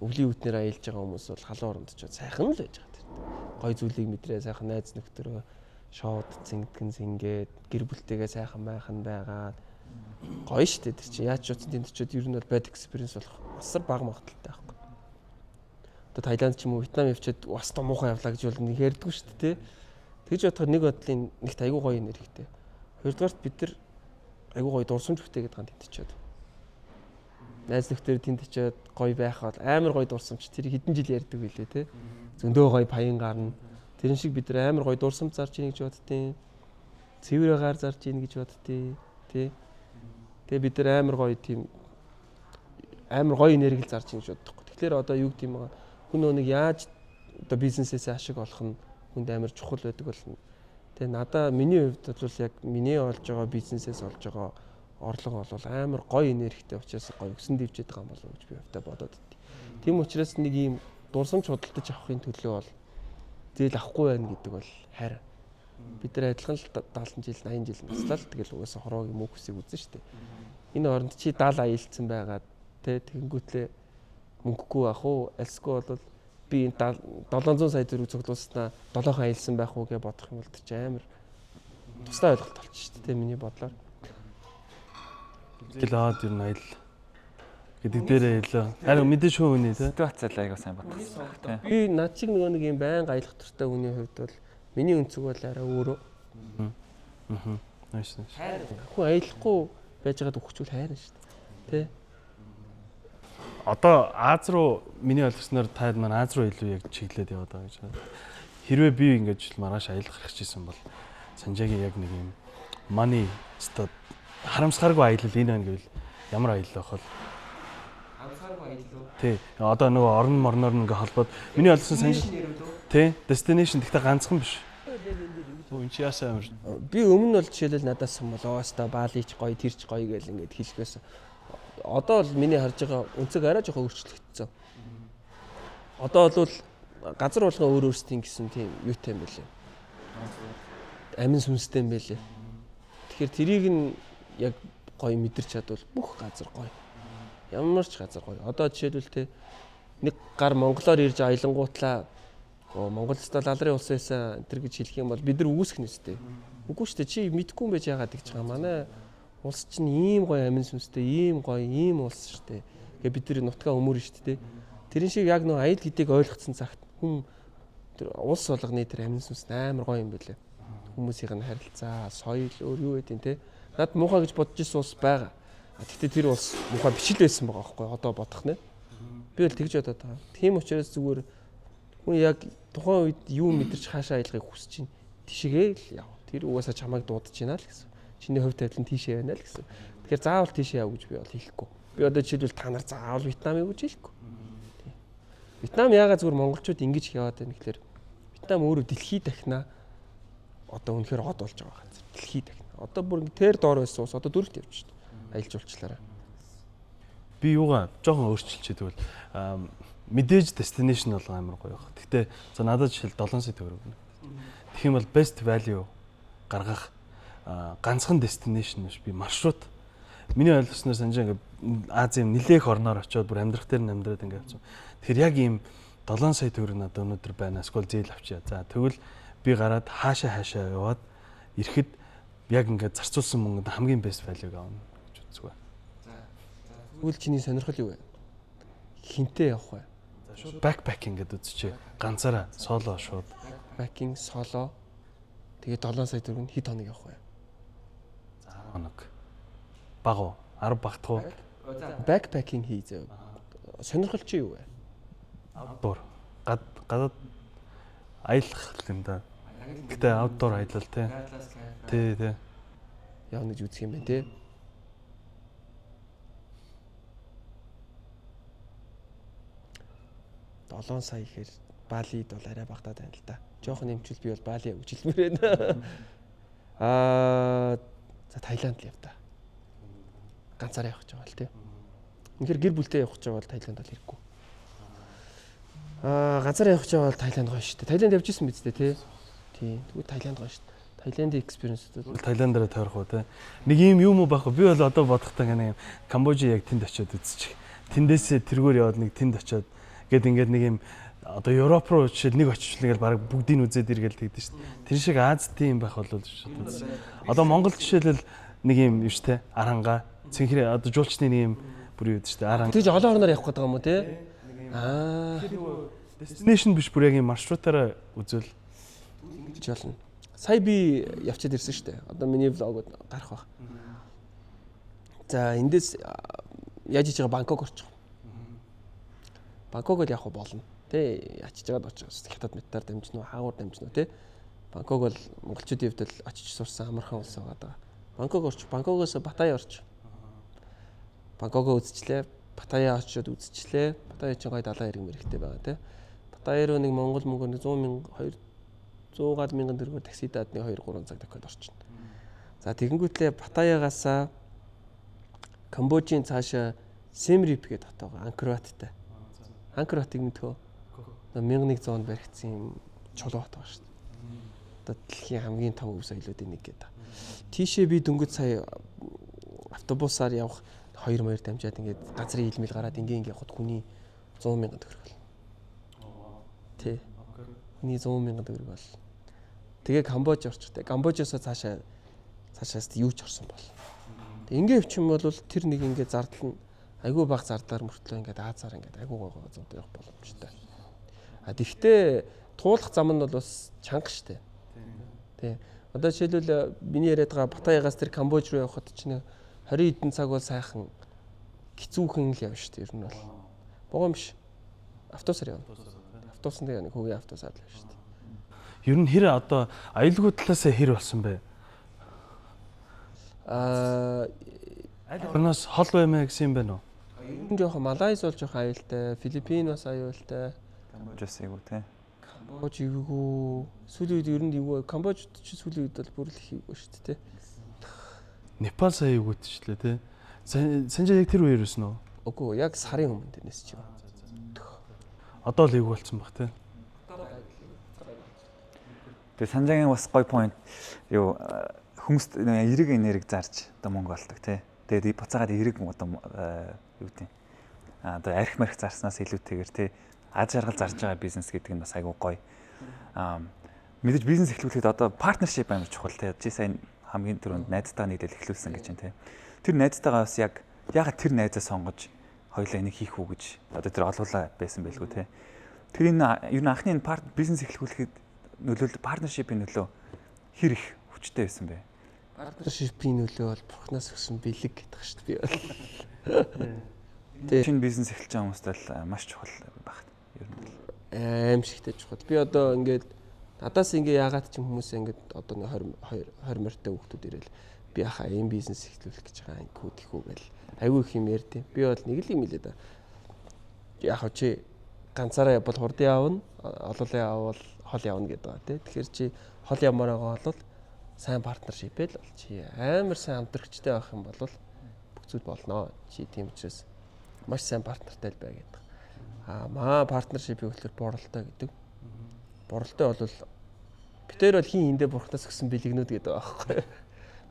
Өвлийн үтнээр аялж байгаа хүмүүс бол халуун оронд ч сайхан л байж байгаа тэр. Гой зүйлийг мэдрээ сайхан найз нөхдөөрөө шууд зингэн зингээд гэр бүлтэйгээ сайхан майхан байгаад гоё штэ тэр чинь яаж ч утсан тэнд ч ер нь бол bad experience болох асар бага магадлалтай байхгүй. Одоо Таиланд ч юм уу Вьетнам явчаад бас та муухай явлаа гэж бол нэг ярьдгүй штэ тий. Тэгж бодохоор нэг бодлын нэгт айгүй гоё энергитэй. Хоёрдугаарт бид нар айгүй гоё дурсамж бүтээгээд байгаа тэнд чихэд. Найз нөхдөр тэнд очиод гоё байх бол амар гоё дурсамж тэр хэдэн жил ярьдаг билээ те. Зөндөө гоё паян гарна. Тэрэн шиг бид нар амар гоё дурсамж зарж ийн гэж боддیں۔ Цэвэр агаар зарж ийн гэж боддیں۔ Тэ. Тэгээ бид нар амар гоё тийм амар гоё энерги зарж ийн гэж боддог. Тэгэхээр одоо юу гэдэг юм бэ? Хүн нэг яаж одоо бизнесээс ашиг олох нь хүнд амар чухал байдаг болно. Тэгээ надаа миний хувьд бол яг миний олж байгаа бизнесээс олж байгаа орлого бол амар гоё энергитэй учраас гоё өсөн дэвжээд байгаа юм болов уу гэж би хувьдаа бодоод байд. Тийм учраас нэг ийм дурсамж худалдаж авахын төлөө бол зээл авахгүй байна гэдэг бол хайр. Бид нар адилхан л 70 жил 80 жил наслаа л тэгэл угаасаа хороогийн мөнх үсийг үзэн штэ. Энэ оронд чи 70 аялцсан байгаад тэ тэгэнгүүтлээ мөнгөгүй ах уу альсгүй бол би энэ 700 сая төгрөг цуглуулснаа 7хан аялсан байх уу гэж бодох юм бол тэр чи амар тусдаа ойлголт болчих штэ тэ миний бодлоор. Зээл аваад ер нь аялал гэдэг дээрээ илүү. Харин мэдээж хүн хүний тий. Ситуаци л айгуу сайн бодсон. Тий. Би над шиг нөгөө нэг юм байнга аялах дуртай хүний хувьд бол миний өнцөг бол арай өөрөө. Аа. Nice nice. Хүн аялахгүй байж байгаад өгчүүл хайрна шүү дээ. Тэ? Одоо Аз руу миний ойлгосноор таад маань Аз руу илүү яг чиглээд яваад байгаа гэж байна. Хэрвээ би ингэж жил маргааш аялах хэрэгжсэн бол Санжаагийн яг нэг юм money өстой харамсахааргүй аялал энэ байна гэвэл ямар аялал байх вэ? Харамсахааргүй аялал уу? Тий. Одоо нөгөө орон морноор ингээ холбоод миний ойлгосон Санжаа тий destination гэхдээ ганцхан биш. Өө энэ чи яасан амар Би өмнө нь бол жишээлбэл надаас сумлоо өстой Бали ч гоё, тэр ч гоё гэл ингээд хэлэх байсан. Одоо бол миний харж байгаа өнцөг арай жоохон өөрчлөгдсөн. Одоо бол газар болгон өөр өөрсдийн гэсэн тийм юутай юм бэлээ. Амин сүнстэй юм бэлээ. Тэгэхээр тэрийг нь яг гоё мэдэрч чадвал бүх газар гоё. Ямар ч газар гоё. Одоо жишээлбэл те нэг гар монголоор ирж аялангуутлаа Монгол өстө лалрын улс байсан тэр гэж хэлэх юм бол бид нар үгүйсэх нь өстэй. Үгүй шүү дээ. Чи мэдгүй юм байж яагаад гэж байгаа. Манай улс чинь ийм гоё амин сүнстэй, ийм гоё, ийм улс шүү дээ. Гэ бид нар нутгаа өмөрнө шүү дээ. Тэрэн шиг яг нөө аял гэдгийг ойлгоцсон цагт хүн тэр улс болгоны тэр амин сүнс амар гоё юм билээ. Хүмүүсийн харилцаа, соёл өөр юу гэдэг те. Над муухай гэж бодож исэн улс байгаа. Гэхдээ тэр улс муухай биш л байсан байгаа байхгүй одоо бодох нэ. Би бол тэгж бодоод байгаа. Тийм учраас зүгээр хүн яг тухайн үед юу мэдэрч хаашаа аялахыг хүсэж чинь тийшээгээ л яв. Тэр угаасаа чамайг дуудаж байна л гэсэн. Чиний хувь тавилан тийшээ байна л гэсэн. Тэгэхээр заавал тийшээ яв гэж би бол хэлэхгүй. Би одоо жишээлбэл та нар заавал Вьетнамыг гэж хэлэхгүй. Вьетнам яагаад зүгээр монголчууд ингэж яваад байна гэхээр Вьетнам өөрөө дэлхийд дахина одоо үнэхээр од болж байгаа газар. Дэлхийд дахина. Одоо бүр ингэ тэр доор байсан ус одоо дөрөвт явж шít. Аялал жуулчлалаараа. Би юугаа жоохон өөрчилчихээ тэгвэл мэдээж destination бол амар гоё байх. Гэхдээ за надад жишээл 7 сая төгрөг өгнө. Тэгэх юм бол best value гаргах ганцхан destination биш би маршрут. Миний ойлгосноор Санжаа ингээ Азийн нилээх орноор очиод бүр амьдрах дээр нь амьдраад ингээ явцсан. Тэгэхээр яг ийм 7 сая төгрөг надад өнөөдөр байна. Эсвэл зээл авчия. За тэгвэл би гараад хаашаа хаашаа яваад ирэхэд яг ингээ зарцуулсан мөнгөнд хамгийн best value-г авна гэж үздэг байна. Тэгвэл чиний сонирхол юу вэ? Хинтээ явах вэ? За шууд backpacking гэдээ үзчихье. Ганцаараа соло шууд. Backpacking, solo. Тэгээ 7 сая төгрөг хэд хоног явах вэ? За 10 хоног. Баг уу? 10 багтах уу? Backpacking хий зөө. Сонирхол чи юу вэ? Outdoor. Гадаад аялах юм да. Гэтэ outdoor аялал тий. Тий, тий. Явна гэж үзэх юм байна те. 7 сая гэхээр Балид бол арай багтаад байна л да. Жохон нэмчүүл би бол Бали явж хэлмээр байна. Аа за Таиланд л яв та. Ганцаараа явах гэж байгаа л тий. Үнэхээр гэр бүлтэй явах гэж байгаа бол Таиланд бол хэрэггүй. Аа ганцаараа явах гэж байгаа бол Таиланд гоё шүү дээ. Таиланд явж исэн биз дээ тий. Тий. Тэгвэл Таиланд гоё шүү дээ. Таиландын experience бол Таиланд дээр тойрох уу те. Нэг юм юм уу байхгүй. Би бол одоо бодохдоо ингээ юм Камбожи яг тэнд очиод үзчих. Тэндээсээ тэргээр яваад нэг тэнд очиод гээд ингээд нэг юм одоо Европ руу жишээл нэг очиж ингээл баг бүгдийг үзээд иргээл тэгдэж шүү дээ. Тэр шиг Азийн юм байх бол шууд. Одоо Монгол жишээлбэл нэг юм юу шүү те. Аранга цэнхэр одоо жуулчны нэг юм бүр юу гэдэг шүү дээ. Аранга. Тэгж олон орноор явах гэдэг юм уу те? Аа Destination биш бүр яг юм маршрутаараа үзвэл ингэж болно. Сая би явчаад ирсэн шүү дээ. Одоо миний влогод гарах байх. За эндээс яаж хийж байгаа Бангкок орчих. Бангкок л явах болно. Тэ ячиж байгаад очих. Хятад метар дамжина уу, хаагур дамжина уу тэ. Бангкок бол монголчуудын хувьд л очиж сурсан амархан улс байгаа даа. Бангкок орч, Бангкокоос Паттайя орч. Бангкокоо үзчихлээ. Паттайя очиод үзчихлээ. Паттайя чинь гоё далайн эрэг мэрэгтэй байгаа тэ. Паттайя руу нэг монгол мөнгөөр нэг 100 мянга 200 гад мянган төгрөгөөр таксидаад нэг 2 3 цаг тохиод орчихно. За тэгэнгүүтлээ Паттайягаасаа Камбожийн цаашаа Семрип гэдэг хот байгаа. Анкор Ваттай. Анкор Ватыг мэдхөө. 1100 онд баригдсан юм чулуу хот байгаа шүү дээ. Одоо дэлхийн хамгийн том өв соёлоодын нэг гэдэг. Тийшээ би дөнгөж сая автобусаар явах 2 маяр дамжаад ингээд газрын илмэл гараад ингээ ингээ явхад хүний 100 мянган төгрөг бол. Тий. Хүний 100 мянган төгрөг бол. Тэгээ Камбож орчихтой. Камбожоосоо цаашаас юу ч орсон бол. Тэг ингээ явчих юм бол тэр нэг ингээ зардал нь Айгүй бага зардаар мөртлөө ингээд Азаар ингээд айгүй гой гой газрууд явах боломжтой. А тэгвэл туулах зам нь бол бас чанга штэ. Тий. Одоо жишээлбэл миний яриад байгаа Паттайягаас тэр Камбож руу явхад чинь 20 хэдэн цаг бол сайхан хэцүүхэн л явна штэ ер нь бол. Богоо биш. Автобусаар явна. Автобусан дээр нэг хөгийн автобусаар л явна штэ. Ер нь хэр одоо аюулгүй талаас хэр болсон бэ? Аль орноос хол баймаа гэсэн юм байна уу? Ер нь жоохон Малайз бол жоохон аюултай, Филиппин бас аюултай. Камбож бас эйгүү те. Камбож эвгүй. Сүүлийн үед ер нь эвгүй. Камбожд ч сүүлийн үед бол бүр л их эвгүй шүү дээ. Непал сая эвгүйдчихлээ те. Санжаа яг тэр үеэр байсан уу? Үгүй, яг сарын өмнө тэрнээс чи. Одоо л эвгүй болсон баг те. Тэгээ Санжаагийн бас гоё point юу хүмүүст эерэг энерги зарж одоо мөнгө олдог те. Тэгээд буцаагаад эерэг одоо юу гэдэг одоо арх марх зарснаас илүүтэйгээр те аз жаргал зарж байгаа бизнес гэдэг нь бас айгүй гоё. Мэдээж бизнес эхлүүлэхэд одоо partnership амар чухал те. Чи сайн хамгийн түрүүнд найзтайгаа нийлэл эхлүүлсэн гэж байна те. Тэр найзтайгаа бас яг яагаад тэр найзаа сонгож хоёулаа энийг хийх үү гэж одоо тэр олуулаа байсан байлгүй те. Тэр энэ ер нь анхны энэ бизнес эхлүүлэхэд нөлөөл partnership-ийн нөлөө хэр их хүчтэй байсан бэ? Partnership-ийн нөлөө бол бурхнаас өгсөн бэлэг гэдэг шүү дээ би бол. Тий. Шинэ бизнес эхэлж байгаа хүмүүст бол маш чухал байх. Ер нь бол аимшигтэй чухал. Би одоо ингээд надаас ингээ яагаад ч юм хүмүүс ингээд одоо нэг 20 20 морьтой хүүхдүүд ирээл би яхаа ийм бизнес эхлүүлэх гэж байгаа ингэхүү тэхүү гэл айгүй их юм ярьд. Би бол нэг л юм хэлээ да. Яг чи ганцаараа явбал хурдан явна, олуулаа явбал хол явна гэдэг байгаа тий. Тэгэхээр чи хол явмаар байгаа бол сайн partnership л бол чи амар сайн хамтрагчтай байх юм бол бүх зүйл болно. Чи тийм учраас маш сайн partner тай л бай гэдэг. А маа partnership-ийг болохоор боролтой гэдэг. Боролтой бол бид тэр бол хин хиндэ бурхнаас өгсөн бэлэгнүүд гэдэг байгаа байхгүй.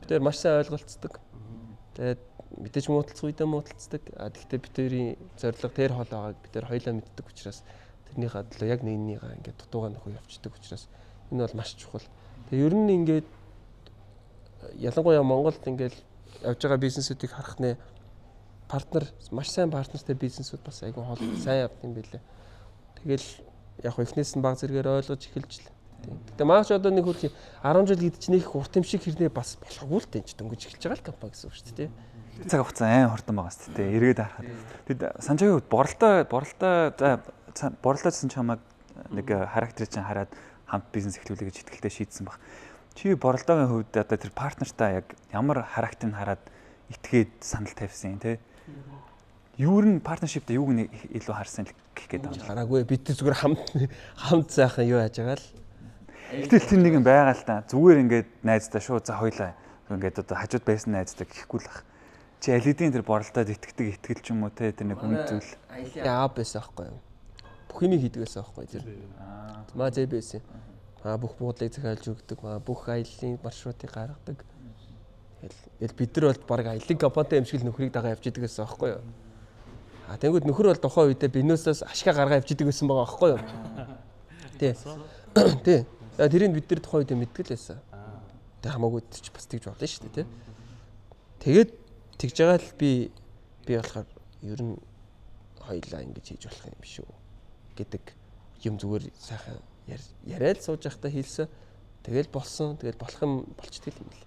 Бид тэр маш сайн ойлголцдог. Тэгээд мэдээж муудалцах үедээ муудалцдаг. А тэгвэл бид тэрийн зорилго тэр хол байгааг бид тэр хоёлаа мэддэг учраас тэрнийхээ төлөө яг нэгнийгаа ингээд дутуугаа нөхөө явцдаг учраас энэ бол маш чухал. Тэгээ ер нь ингээд ялангуяа Монголд ингээд явж байгаа бизнесүүдийг харах нэ partner маш сайн partner тай бизнесүүд бас айгүй хол сайн явд юм билээ. Тэгэл яг хөө эхнээс нь баг зэрэгээр ойлгож эхэлж л. Гэтэ маач одоо нэг хөрх 10 жил гэдэг чинь их урт юм шиг хэрнээ бас болохгүй л тэн чи дөнгөж эхэлж байгаа л компани гэсэн үг шүү дээ. Цаг хугацаа айн хурдан байгаа шүү дээ. Эргээд харахад. Тэд Санжаагийн хувьд боролтой за боролтой гэсэн чамайг нэг характерыг чинь хараад хамт бизнес эхлүүлэе гэж итгэлтэй шийдсэн баг. Чи боролдоогийн хувьд одоо тэр partner таа яг ямар характерыг хараад итгээд санал тавьсан юм те? Юу н partnership дээр юуг нь илүү харсан л гэх гээд байгаа юм. Хараагүй бид тэр зүгээр хамт хамт сайхан юу яаж байгаа л. Гэтэл тэр нэг юм байгаа л та. Зүгээр ингээд найздаа шууд за хоёлаа ингээд одоо хажууд байсан найздаа гэхгүй л ах. Чи аль хэдийн тэр боролдоод итгэдэг итгэл ч юм уу те тэр нэг үн зүйл. Аялын аа байсан аахгүй юу? Бүх юмыг хийдэг байсан аахгүй тэр. Маа зэ байсан. Аа бүх буудлыг захиалж өгдөг. Маа бүх аяллаа маршрутыг гаргадаг. Тэгэл бид нар бол баг аялын компанитай юм шиг л нөхрийг дагаа явж идэг байсан аахгүй юу? А тэнгүүд нөхөр бол тухайн үедээ бинөөсөөс ашгаа гаргаа явж идэг байсан байгаа аахгүй юу? Тий. Тий. Тэрийг бид нар тухайн үедээ мэддэг л байсан. Тэг хамаагүй тэр чи бас тэгж болно шүү дээ тий. Тэгээд тэгж байгаа л би болохоор ер нь хоёлаа ингэж хийж болох юм шүү гэдэг юм зүгээр сайхан яриад сууж байхдаа хэлсэн. Тэгэл болсон. Тэгэл болох юм болчдөг юм л.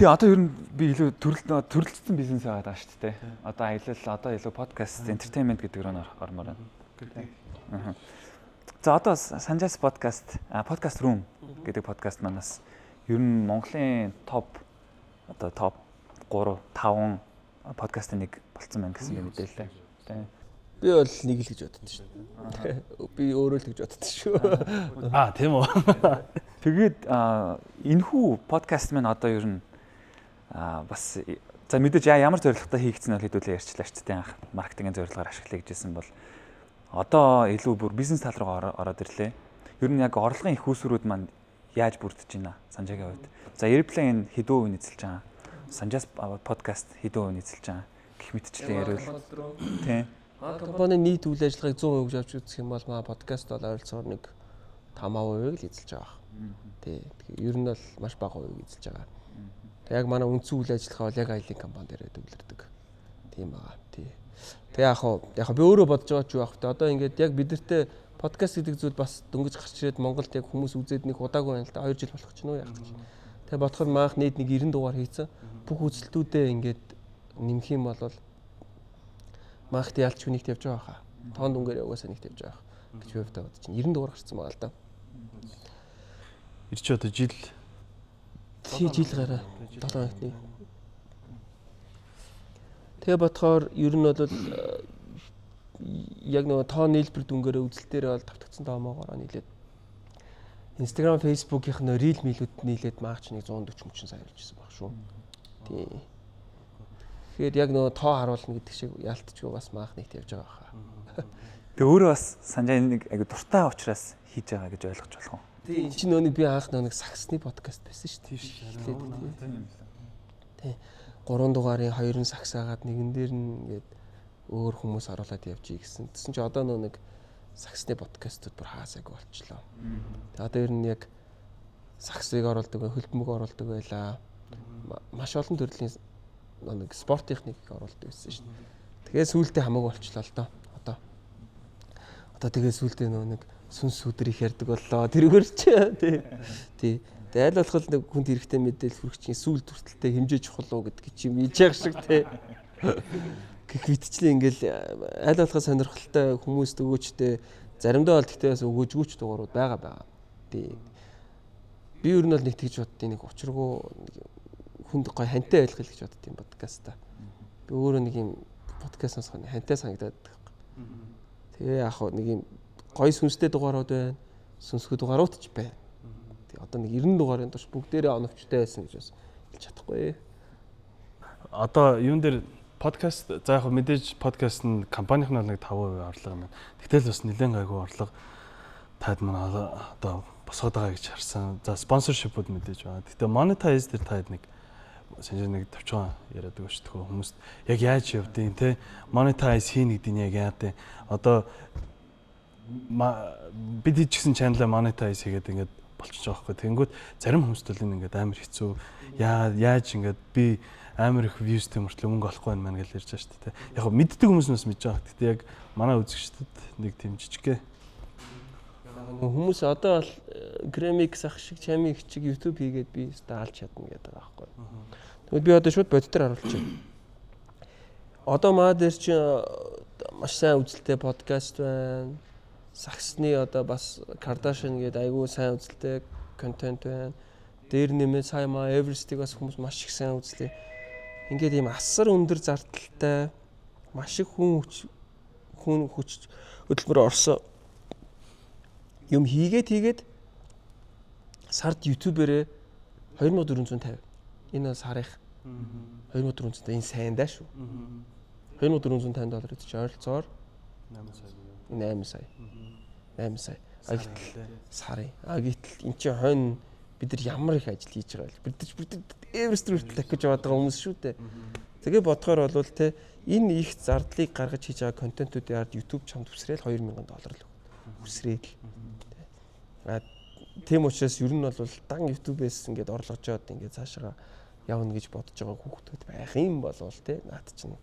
Тий одоо ер нь би илүү төрөлцсөн бизнес байгаад байгаа шүү дээ. Одоо аялал, одоо илүү подкаст, entertainment гэдэг рүү ормоор байна. За одоо Санжаас подкаст, podcast room гэдэг подкаст манаас ер нь Монголын топ одоо топ 3 5 подкастын нэг болцсон байна гэсэн мэдээлэлээ. Тий. Би бол нэг л гэж боддоо шүү дээ. Би өөрөө л гэж боддоо шүү. Аа тийм үү. Тэгээд энэхүү подкаст маань одоо ер нь бас за мэдээж ямар зорилготой хийгдсэн нь хэдүүлээ ярьчлаа шүү дээ. Анх маркетингийн зорилгоор ашиглая гэжсэн бол одоо илүү бүр бизнес тал руу ороод ирлээ. Ер нь яг орлогын их үүсвэрүүд маань яаж бүрдэж байна Санжаагийн хувьд? За Airplane хэдэн хувь эзэлж байгаа? Санжаас подкаст хэдэн хувь эзэлж байгаа? Гэх мэтчлэн яриул. Тийм. Компани нийт үйл ажиллагааг 100% гэж авч үзэх юм бол маа подкаст бол ойролцоогоор нэг 5% л эзэлж байгаа. Тий. Тэгэхээр ер нь бол маш бага хувийг эзэлж байгаа. Тэг яг манай үндсэн үйл ажиллагаа бол яг аялын компани дээр төвлөрдөг. Тийм байгаа. Тий. Тэгээ яг хаа яг би өөрөө бодож байгаа ч юу ах вэ? Одоо ингээд яг бидэртээ подкаст гэдэг зүйл бас дөнгөж гарч ирээд Монголд яг хүмүүс үзээд нэг удаагүй байна л да. 2 жил болох ч нү яах гэж. Тэгээ бодоход маах нийт нэг 90 дугаар хийцэн. Бүх үзэлтүүдээ ингээд нэмэх юм бол маахт ялч нэгт явж байгаа хаа. Тоон дүнгээр угаасаа нэгт явж байгаа гэж би хувьдаа бодож чинь 90 дугаар гарсан байгаа л да. Ирч одоо жил Тий жил гараа 7 хоногт. Тэгээ бодохоор ер нь бол яг нөгөө тоо нийлбэр дүнгээрээ үзэлтээрээ бол тавтагдсан тоомоогоор нийлээд Instagram, Facebook-ийн нөө reel милүүд нийлээд маач нэг 140 мөчн сая болж исэн баг шүү. Тий. Тэгэхээр яг нөгөө тоо харуулна гэдэг шиг яалтчгүй бас маах нэгт явж байгаа хаа. Тэгээ өөрөө бас Санжай нэг айгу дуртай учраас хийж байгаа гэж ойлгож болох уу? Тий, энэ чинь нөө нэг би анх нөө нэг саксны подкаст байсан шүү дээ. Тийм. Тий. 3 дугаарын 2 нь саксаагаад нэгэн дээр нь ингээд өөр хүмүүс оруулаад явжий гэсэн. Тэсэн чи одоо нөө нэг саксны подкастууд бүр хаасайг болчлоо. Тэгээ одоо ер нь яг саксыг оруулдаг, хөлбөмбөг оруулдаг байлаа. Маш олон төрлийн нэг спортынхныг их оруулдаг байсан шүү дээ. Тэгээ сүүлдээ хамаагүй болчлоо л доо. Одоо тэгээ сүүлдээ нөө нэг сүнс сүдэр их ярьдаг боллоо. Тэрүүгээр чи тий. Тий. Тэгээ аль болох нэг хүнд хэрэгтэй мэдээлэл хүргэх чинь сүүл хүртэлтэй хэмжээ чухал уу гэдэг чи юм иж яах шиг тий. Гэх мэтчлэн ингээл аль болох сонирхолтой хүмүүст өгөөчтэй заримдаа бол тэгтээ бас өгөөжгүүч дугаарууд байгаа. Тий. Би ер нь бол нэг тэгж боддیں۔ Нэг учиргүй хүнд гой хантай ойлгох гэж боддیں подкаста. Би өөрөө нэг юм подкаст сонсох нь хантай санагдаад байдаг. Тэгээ яг хөө нэг юм гой сүнстэй дугаарууд байна. Сүнсгүй дугаарууд ч байна. Тэг одоо нэг 90 дугаарын турш бүгдээрээ оновчтой байсан гэж бас хэлж чадахгүй. Одоо юун дээр подкаст за яг мэдээж подкаст нь компанийн нь нэг 5% орлого юм байна. Тэгтэл бас нэлээд гайгүй орлого таад маань одоо босгоод байгаа гэж харсан. За спонсоршипуд мэдээж байгаа. Тэгтээ monetize дээр таад нэг санжир нэг товчхон яриад өгөөч тхөө хүмүүст яг яаж явдیں те monetize хийнэ гэдэг нь яг яа те одоо бид ч гэсэн channel-а monetize хийгээд ингээд болчихж байгаа байхгүй. Тэнгүүд зарим хүмүүст бол энэ ингээд амар хэцүү. Яаж ингээд би амар их views-тэй мөртлөө мөнгө олохгүй байна мэн гэж ярьж байгаа шүү дээ. Яг гоо мэддэг хүмүүс нь бас мэдж байгаа. Гэтэ яг манай үзэгчдэд нэг тийм жижигхэн Хүмүүс одоо бол Gramix ах шиг Чами их чиг YouTube хийгээд би өстой алж чадна гэдэг байгаа байхгүй. Тэгвэл би одоо шууд бодит дээр харуулчих. Одоо маа дээр чи маш сайн үзэлтэй подкаст байна. Саксны одоо бас Kardashian гэдэг айгүй сайн үзэлтэй контент байна. Дээр нэмээ сая маа Everest-ийг бас хүмүүс маш их сайн үзлээ. Ингээд ийм асар өндөр зардалтай маш их хүн хүч хөдөлмөр орсон юм хийгээд сард YouTube-ээрээ 2450. Энэ бол сарынх. 2450 энэ сайн даа шүү. 2450 доллар гэж ойролцоогоор 8 сая. 8 сая. 8 сая. А гэтэл сарын. А гэтэл эн чинь хойно бид нар ямар их ажил хийж байгаа вэ? Бид нар Эверест хүртэл дахиж яваад байгаа хүмүүс шүү дээ. Тэгээ бодохоор бол те энэ их зардлыг гаргаж хийж байгаа контентуудын ард YouTube чамд үсрээл 2000 доллар л өгнө. Үсрээл. А тийм учраас ер нь бол дан YouTube-ээс ингээд орлогожоод ингээд цаашаа явна гэж бодож байгаа хүүхдүүд байх юм болвол те наад чинь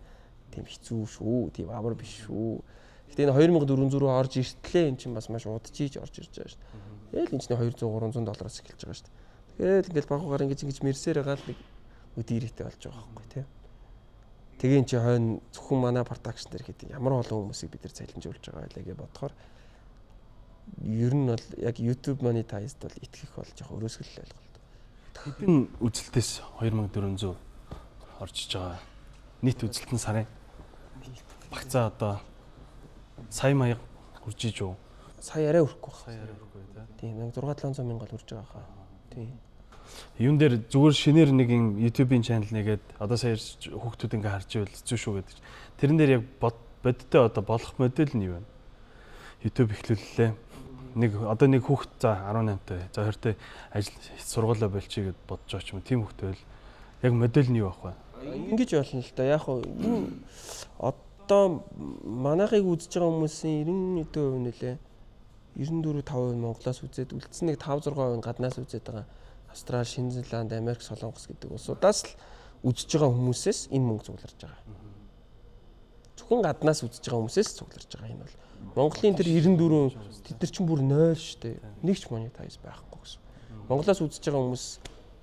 тийм хэцүү шүү, тийм амар биш шүү. Гэтэ энэ 2400 руу орж иртлээ эн чинь бас маш удажиж орж ирж байгаа шүү. Тэгэл энэ чинь 200 300 доллароос эхэлж байгаа шүү. Тэгэл ингээд багуугаар ингэж мэрсээр байгаа л нэг өдөрийтэй болж байгаа байхгүй тий. Тэгээ эн чинь хойно зөвхөн манай продакшн дээр хэд ямар олон хүмүүсийг бид нар цалинжуулж байгаа байлаа гэж бодохоор ер нь бол яг YouTube monetized бол итгэх бол жоох өрөөсгөл ойлголт. Хэдэн үзэлтээс 2400 орж иж байгаа. Нийт үзэлт нь сарын багцаа одоо сая маяг хүрж иж үү? Сая арай хүрэхгүй байна. Сая арай хүрэхгүй тий. Тийм нэг 6 700 мянга л хүрж байгаа хаа. Тийм. Юун дээр зүгээр шинээр нэг юм YouTube-ийн channel нэгээд одоо сая хүүхдүүд ингээ харж ивэл хэцүү шүү гэдэг чинь. Тэрэн дээр яг бодиттой одоо болох модель нь юу вэ? YouTube эхлүүллээ. Нэг одоо нэг хүүхд за 18-тай, за 20-тай ажил сургуулаа болчихъя гэд бодож байгаа ч юм уу. Тийм хүүхд байвал яг модель нь юу байх вэ? Ингэж болно л да. Яг хуу энэ одоо манайхыг үзэж байгаа хүмүүсийн 90% нэлээ 94 5% Монголоос үзээд үлдсэн нэг 5 6% нь гаднаас үзээд байгаа. Австрали, Шинэ Зеланд, Америк, Солонгос гэдэг улсуудаас л үзэж байгаа хүмүүсээс энэ мөнгө цугларч байгаа. Зөвхөн гаднаас үзэж байгаа хүмүүсээс цугларч байгаа энэ бол. Монголын тэр 94 тэд нар чинь бүр 0 шүү дээ. Нэг ч monetize байхгүй гэсэн. Монголоос үзэж байгаа хүмүүс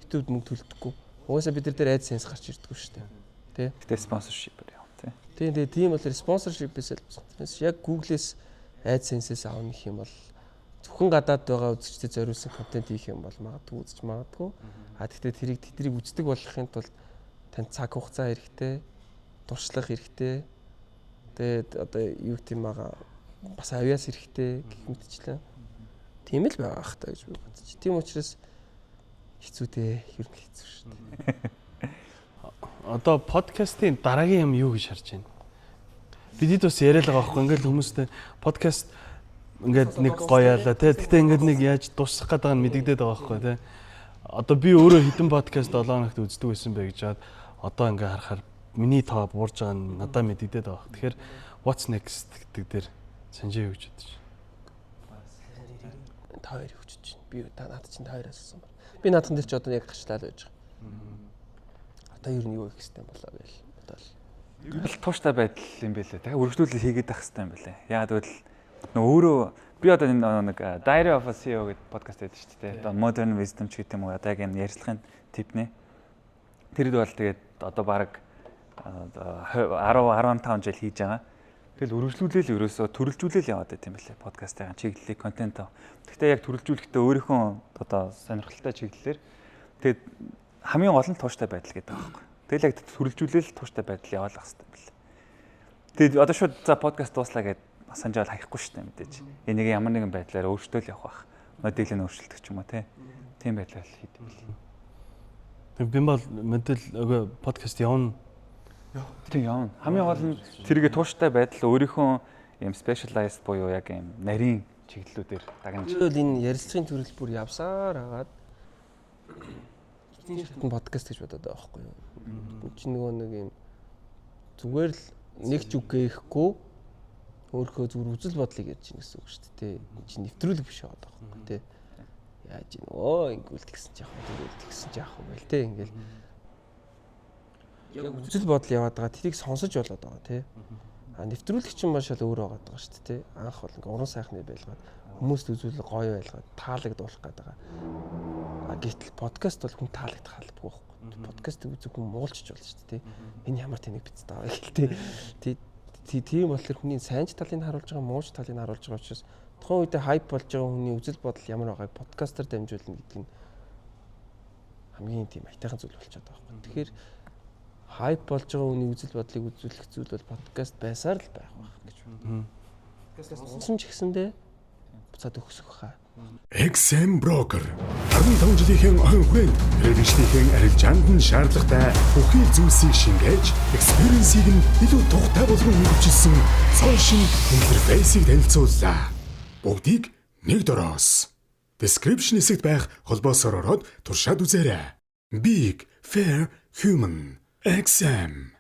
YouTube мөнгө төлдөггүй. Угаасаа бид нар дээр AdSense гарч ирдэггүй шүү дээ. Тэ? Гэтэ sponsorship явна тий. Тийм тэгээ тийм болохоор sponsorship-ээс л босгох. Тэрнээс яг Google-ээс AdSense-ээс авах гэх юм бол зөвхөн гадаад байгаа үзэгчдэд зориулсан контент хийх юм бол магадгүй үзэж магадгүй. А тэгтээ тэрийг тэднийг үздэг болохын тулд танд цаг хугацаа хэрэгтэй, туршлага хэрэгтэй. Тэгээд одоо юу гэм байгаа бас авиас хэрэгтэй гэх мэтчлэн. Тийм л байгаа х та гэж би бодож. Тийм учраас хэцүү дээ. Ер нь хэцүү шүү дээ. Одоо подкастын дараагийн юм юу гэж харж байна? Бид хэд бас яриад байгаа байхгүй ингээл хүмүүстэй подкаст ингээд нэг гоё яалаа те. Гэтэ ингээд нэг яаж дуусгах гээд байгаа нь мэдэгдээд байгаа байхгүй те. Одоо би өөрөө хэдэн подкаст 7 хоногт үздэг байсан бэ гэж хаад одоо ингээ харахаар миний тоо буурж байгаа нь надад мэдэгдээд байгаа. Тэгэхээр what's next гэдэг дээр Санжаа юу гэж бодож байна? Та хоёр юу гэж бодож байна? Би та наад чинь та хоёр асуусан байна. Би наадхан дээр чи одоо яг гарчлаа л байж байгаа. Одоо ер нь юу хийх хэрэгтэй болоо гээл бодоол. Бол тууштай байдал юм бэлээ. Дахиад өргөжлүүлэл хийгээд байх хэрэгтэй юм бэлээ. Яагаад гэвэл нөө өөрөө би одоо энэ нэг Diary of a CEO гэдэг подкаст байдаг шүү дээ. Одоо Modern Wisdom ч гэдэг юм уу одоо яг энэ ярьцлагын тип нэ. Тэр бол тэгээд одоо баг 10 15 жил хийж байгаа. Тэгэл өргөжлүүлэл ерөөсөө төрөлжүүлэл яваад байт юм бэлээ подкастын чиглэлийг контент. Гэхдээ яг төрөлжүүлэхдээ өөрийнхөө одоо сонирхолтой чиглэлээр тэгээд хамгийн гол нь тууштай байдал гэдэг байгаа байхгүй. Тэгэл яг төрөлжүүлэл тууштай байдал яваал ах хэрэгтэй юм бэлээ. Тэгээд одоо шууд за подкаст дууслаа гэд санжаал хаяхгүй шүү дээ мэдээж. Энийг ямар нэгэн байдлаар өөртөө л явах бах. Моделийг нь өөрчилдөг ч юм уу те. Тийм байдлаар л хийдэг юм бэлээ. Тэг би бол модель өгөө подкаст явна. Тийм явна. Хамгийн гол нь тэргээ тууштай байдал өөрийнхөө юм specialized буюу яг юм нарийн чиглэлүүдээр дагнаж. Би бол энэ ярилцлагын төрөл бүр явсаар хагаад шатны подкаст гэж бодоод байгаа байхгүй юу. Энд чинь нөгөө нэг юм зүгээр л нэг ч үг гээхгүй өөрийнхөө зүгээр үзэл бодлыг ярьж гин гэсэн үг шүү дээ. Энд чинь нэвтрүүлэг биш байгаа байхгүй тий. Яаж юм өө ингэвэл тэгсэн ч яах вэ тэгвэл тэгсэн ч яах вэ гэл тий ингээл яг үзэл бодол яваад байгаа тэрийг сонсож болоод байгаа тий. А нэвтрүүлэг чинь маш л өөр байгаа даа шүү дээ тий. Анх бол ингээ уран сайхны байлгаад хүмүүст үзүүл гоё байлгаад таалагдуулах гээд байгаа. А гэтэл подкаст бол хүн таалагдах албагүй байхгүй. Подкастыг үзэх хүн муулчих болно шүү дээ тий. Энэ ямар тэнэг биз даа гэл тий. Тийм болохоор хүний сайн ч талыг харуулж байгаа, муу ч талыг харуулж байгаа учраас тухайн үедээ хайп болж байгаа хүний үзэл бодол ямар байгааг подкастаар дамжуулна гэдэг нь хамгийн тийм аятайхан зүйл болчиход байгаа байхгүй. Тэгэхээр хайп болж байгаа хүний үзэл бодлыг үзүүлэх зүйл бол подкаст байсаар л байх байх гэж байна. Подкаст сонссон ч гэсэндээ буцаад өгсөх хаа. XM Broker 15 жилийн ойн хүрээнд хэрэглэгчдийн арилжаанд нь шаардлагатай бүхий зүйлсийг шингээж, experience-ийг нь илүү тухтай болгон хөгжүүлсэн цоо шинэ интерфейсийг танилцууллаа. Бүгдийг нэг дороос. Description хэсэгт байх холбоосоор ороод туршаад үзээрэй. Big Fair Human XM.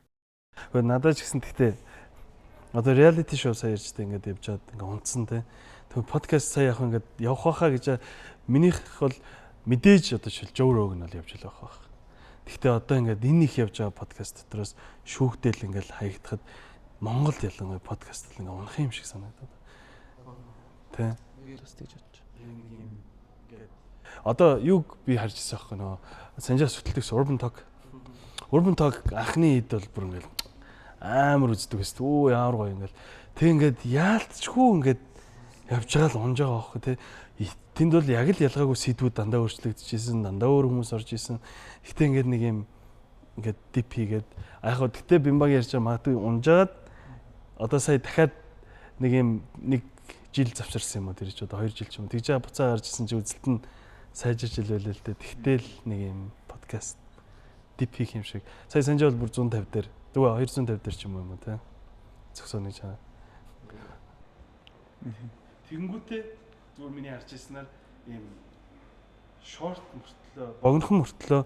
Гэхдээ надад ч гэсэн гэхдээ одоо reality show сая ярьжтэй ингээд явж чад ингээд унтсан те. Тэгвэл подкаст сая яг ингээд явах байхаа гэж минийх бол мэдээж одоо шил Joe Rogan бол явж л байх байх. Гэхдээ одоо ингээд энэ их явж байгаа подкаст дотроос шүүхтэл ингээд хаягдахад Монголд ялангуяа подкаст л ингээд унах юм шиг санагдаад. Тэ. Бас тэгж бодож. Одоо юг би харж ирсэн аахгүй нөө Санжаа сүтэлтэгс Urban Talk. Urban Talk анхны хэд бол бүр ингээд амар үздэг байсан. Өө ямар гоё ингээд. Тэг ингээд яалтчгүй ингээд явж байгаа л унж байгаа аахгүй тий. Тэнд бол яг л ялгаагүй сэдвүүд дандаа өөрчлөгдөжсэн, дандаа өөр хүмүүс орж исэн. Гэтэ ингээд нэг юм ингээд dip хийгээд а яг хөө гэтэ Бимбаг ярьж байгаа магадгүй унжгаад одоо сая дахиад нэг юм нэг жил завсарсан юм уу тэр чи одоо 2 жил ч юм уу. Тэгж байгаа буцаа гарч исэн чи үзэлт нь сайжирч ил байлээ л дээ. Тэгтэл нэг юм подкаст dip хийх юм шиг. Сая Санжаа бол бүр 150 дээр, зүгээр 250 дээр ч юм уу юм уу те. Зөксөө нэг чаа. Тэгэнгүүтээ зүгээр миний харж ирснээр ийм short мөртлөө богинохон мөртлөө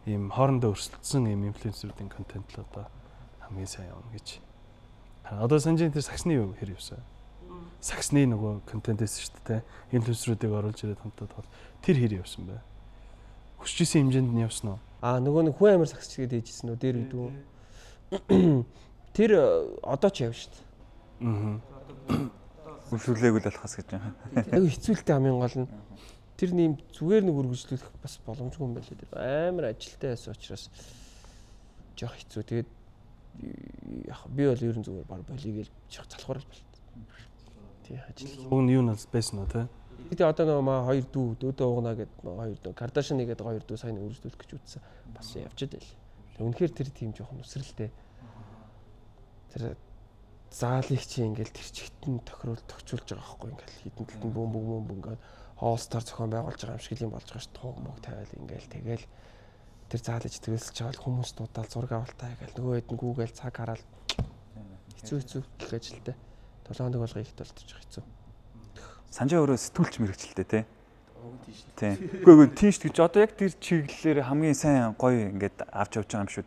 ийм хоорондоо өрсөлдсөн ийм инфлюенсерүүдийн контент л одоо хамгийн сайн явна гэж. Одоо Санжийн тэр саксны юу хэр явсан? Саксны нөгөө контент байсан шүү дээ. Инфлюенсерүүдийг оруулж ирээд хамтаад бол тэр хэр явсан бэ? Хүсэж исэн хэмжээнд нь явсан уу? А нөгөө нэг хүн амир сагсч гээд ээжсэн үү дээр үдүү. Тэр одоо ч явна шүү дээ. Өвшүүлээгүй л болохоос гэж байна. Айгу хэцүүлтэй хамгийн гол нь тэр нэм зүгээр нэг үргэлжлүүлэх бас боломжгүй юм байна лээ. Тэр амар ажилтай байсан учраас жоох хэцүү. Тэгээд яг би бол ер нь зүгээр баг болигээл жоох залхуурал болт. Тий, ажил. Уг нь юу нас байсан уу те? Гэтэ одоо нөгөө маа хоёр дүү дөөдөө уугна гэд хоёр дүү Кардашиан нэгэд хоёр дүү сайн үргэлжлүүлэх гэж үзсэн. Бас явж байл. Үнэхээр тэр тийм жоохон нүсрэлтэй. Тэр заалыг чи ингээл тэр чигт нь тохируул тохижуулж байгаа байхгүй ингээл хідэн талд нь бөм бөм бөм ингээд All Star зохион байгуулж байгаа юм шиг юм болж байгаа ш, тууг мөг тавиал ингээл тэгэл тэр заалж төгсөлж байгаа л хүмүүс дуудаал зураг авалтаа ингээл нөгөө хэд нь гүүгээл цаг хараал хэцүү хэцүү гэх ажилтай 7 хоног болго ихт болчих хэцүү. Санжаа өөрөө сэтгүүлч мэрэгчлээ те. Тийм. Үгүй үгүй тийм шүү гэж одоо яг тэр чиглэлээр хамгийн сайн гоё ингээд авч явж байгаа юм шүү.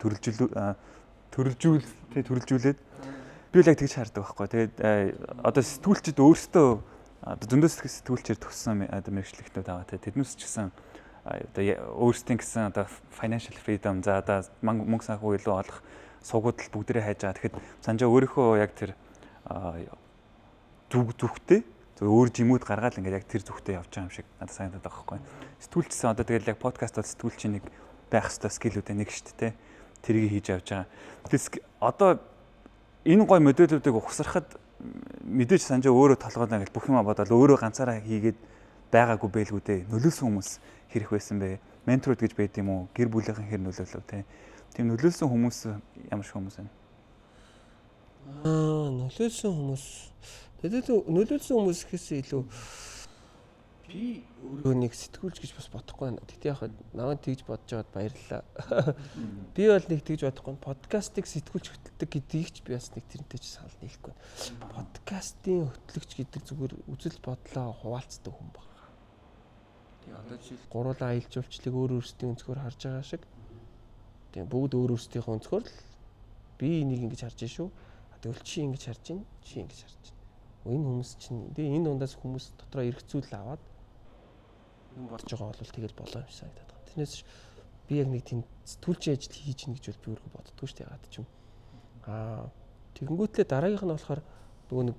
Төрөлжүүл тий төрөлжүүлээд би л яг тэгж хардаг байхгүй. Тэгээд одоо сэтгүүлчд өөрсдөө одоо зөндөө сэтгүүлчээр төгссөн одоо мэрэгчлэгтүүд байгаа тий. Тэднээс ч гэсэн одоо өөрсдийн гэсэн одоо financial freedom, за одоо мөнгө санхүү илүү олох сугуудал бүгдээрээ хайж байгаа. Тэгэхэд Санжаа өөрийнхөө яг тэр зүг зүгтэй зөв өөр жимүүд гаргаад ингээд яг тэр зүгтээ явж байгаа юм шиг надад санагдаад байгаа байхгүй. Сэтгүүлчсэн одоо тэгэл яг подкаст бол сэтгүүлчийн нэг байх ёстой skill үүдээ нэг шүү дээ. Тэрийг хийж явж байгаа. Тэгэс одоо энэ гой модельүүдийг ухсрахад мэдээж Санжаа өөрөө толгойдоо гэж бүх юма бодоод өөрөө ганцаараа хийгээд байгаагүй бэлгүү дээ. Нөлөөлсөн хүмүүс хэрэг байсан бэ? Менторуд гэж байд юм уу? Гэр бүлийнхэн хэр нөлөөлөв те? Тийм нөлөөлсөн хүмүүс ямар шиг хүмүүс вэ? Нөлөөлсөн хүмүүс. Нөлөөлсөн хүмүүс гэхээс илүү би өөрөө нэг сэтгүүлч гэж бас бодохгүй байна. Тэгтээ яг намайг тэгж бодож байгаад баярлалаа. Би бол нэг тэгж бодохгүй. Подкастыг сэтгүүлч хөтэлдэг гэдгийг ч би бас нэг тэрнтэй ч санал нийлэхгүй. Подкастын хөтлөгч гэдэг зүгээр үзэл бодлоо хуваалцдаг хүн байна. Тэгээ одоо жишээл гуруулаа аялал жуулчлалыг өөр өөрсдийн өнцгөр харж байгаа шиг. Тэгээ бүгд өөр өөрсдийнхөө өнцгөр л би энийг ингэж харж шүү. Тэгвэл чи ингэж харж байна, чи ингэж харж байна. Энэ хүмүүс чинь тэгээ энэ дундаас хүмүүс дотроо эрх зүйл аваад юм бодож байгаа бол тэгэл болоо юм санагдаад байгаа. Тэрнээс би яг нэг тийм сэтгүүлчийн ажил хийж гин гэж бол би өөрөө боддгоо шүү дээ ягаад ч юм. Тэгэнгүүтлээ дараагийнх нь болохоор нөгөө нэг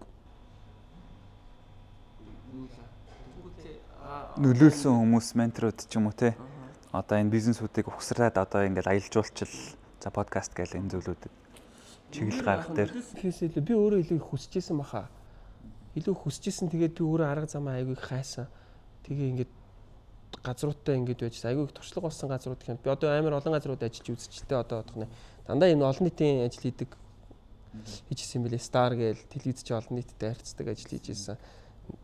нөлөөлсөн хүмүүс менторуд ч юм уу те. Одоо энэ бизнесүүдийг ухсраад одоо ингээл аялал жуулчлал за подкаст гэл энэ зүйлүүдэд чиглэл гаргах дээр. Гэхээс илүү би өөрөө илүү их хүсэжсэн баха. Илүү хүсэжсэн, тэгээд би өөрөө арга замаа айгүй их хайсан. Тэгээ ингээд газруудтай ингээд байж айгүй их туршлага болсон газрууд гэх юм. Би одоо амар олон газрууд ажиллаж үзчихлээ одоо бодох нэ. Дандаа энэ олон нийтийн ажил хийдэг хийжсэн юм билээ. Star гээл телевиз чи олон нийтэд харьцдаг ажил хийж исэн.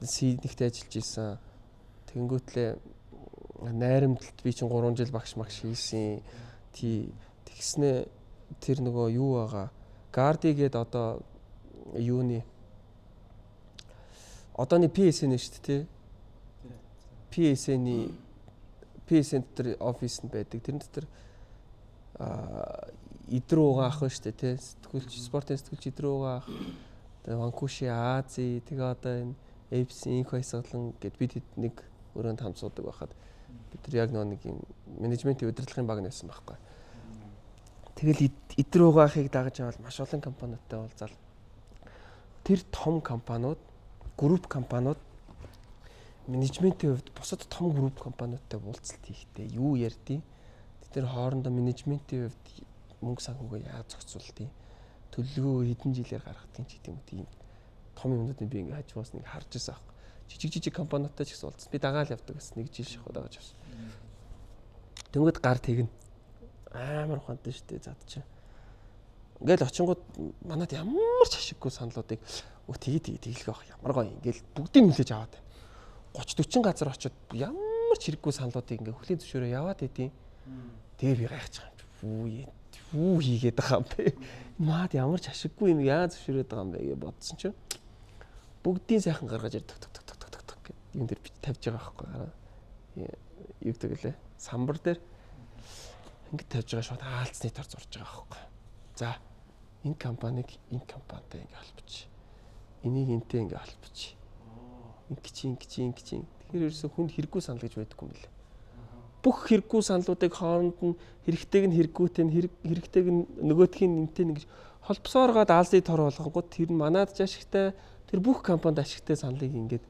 Сиднейт ажиллаж исэн. Тэгэнгүүтлээ найрамдалт би чинь 3 жил багш магш хийсэн. Тий тэгснэ тэр нөгөө юу байгаа. Гарди гээд одоо юуны одооны PSN шүү дээ тий. PSN-ий PSN дотор офис нь байдаг. Тэрэн дотор идрүүга ах шүү дээ тий. Сэтгүүлч, спортын сэтгүүлч идрүүга ах. Тэгээ Ванкуши, Ази, тэгээ одоо энэ FC инх баясгалан гэд бид хэд нэг өрөөнд хамт суудаг байхад бид нар яг нэг юм менежментийн удирдлагын баг нэсэн байхгүй. Тэгэл идрүүга ахыг дагаж явбал маш олон компаниудтай уулзаал. Тэр том компаниуд, групп компаниуд менежментийн хувьд бусад том групп компаниудтай уулзалт хийхдээ юу ярьдیں۔ Тэд нар хоорондоо менежментийн хувьд мөнгө санхүүгээ яаж зохицуулдیں۔ Төлөвлөгөө хэдэн жилээр гаргадیں ч гэдэг юм уу тийм том юмнуудыг би ингээ хажуус нэг харж байсан аахгүй. Жижиг жижиг компаниудтай ч гэсэн уулзсан. Би дагаал явдаг гэсэн нэг жил шахуу дагаж явсан. Тэнгүүд гар тэгнэ. Амар ухаантай шүү дээ зад чинь. Ингээл очингууд манад ямар ч ашиггүй саналуудыг өө тгий тэглэх байх ямар гоё ингээл бүгдийг хүлээж аваад байна. 30 40 газар очиод ямар ч хэрэггүй саналуудыг ингээ хүлийн зөвшөөрөө яваад идэв. Тэгээ би гайхаж байгаа юм чи. Юу хийгээд байгаа юм бэ? Маад ямар ч ашиггүй юм яаж зөвшөөрөөд байгаа юм бэ гэж бодсон чинь бүгдийн сайхан гаргаж ир ток ток ток ток ток гэд юм дээр бич тавьж байгаа байхгүй гараа. Юу гэдэг лээ? Самбар дээр ингэ тавьж байгаа шууд хаалцны тор зурж байгаа байхгүй. За энэ компаниг энэ компанитай ингэ холбоч. Энийг энтэй ингэ холбоч. Ингэ чи ингэ чи ингэ чи. Тэгэхээр ерөөсө хүнд хэрэггүй санал гэж байдаггүй юм билээ. Бүх хэрэггүй саналуудыг хооронд нь хэрэгтэйг нь хэрэггүйтэй нь хэрэгтэйг нь нөгөөдхийн нь энтэй нь ингэж Холбосооргоод Азийн тор болгонгууд тэр нь манад ч ашигтай, тэр бүх компанид ашигтай саналыг ингээд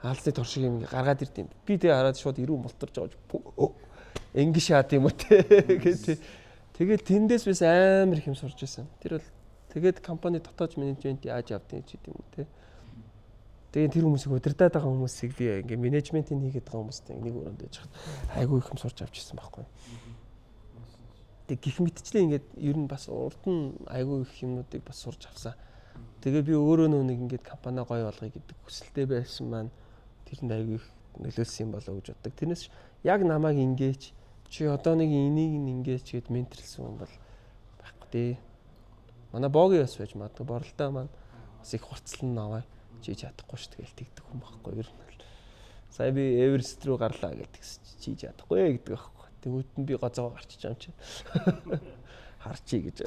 Азийн тор шиг юм гаргаад ирд юм. Би тэгээ хараад шууд ирүү мултарч байгаа. Ингэ шаад юм уу те гэдэг. Тэгээд тэндээс бис амар их юм сурч ирсэн. Тэр бол тэгээд компани дотоод менежмент яаж явдгийг ч гэдэм үү те. Тэгээд тэр хүмүүсийг удирдах байгаа хүмүүсийг би ингээ менежментийг хийгээд байгаа хүмүүстэй нэг өрөөнд байж хат айгүй их юм сурч авч ирсэн байхгүй. Тэг гих мэтчлээ ингээд ер нь бас урд нь айгүй их юмнуудыг бас сурч авсан. Тэгээ би өөрөө нөө нэг ингээд компани гоё болгоё гэдэг хүсэлтэй байсан маань тэрэнд айгүй их нөлөөлсөн юм болоо гэж боддог. Тэрнээс яг намайг ингээч чи одоо нэг энийг ингээч гэд менторлсон хүн бол байхгүй дээ. Манай боги бас байж магадгүй боролдоо маань бас их хурцлан наваа чи чадахгүй шүү дээ тэгдэг хүн байхгүй ер нь. Сая би Эверест рүү гарлаа гэдгсэн чи чадахгүй гэдэг байхгүй. Тэгвэл нь би гоцоогоо гарчиж байгаа юм чи. Харчий гэж.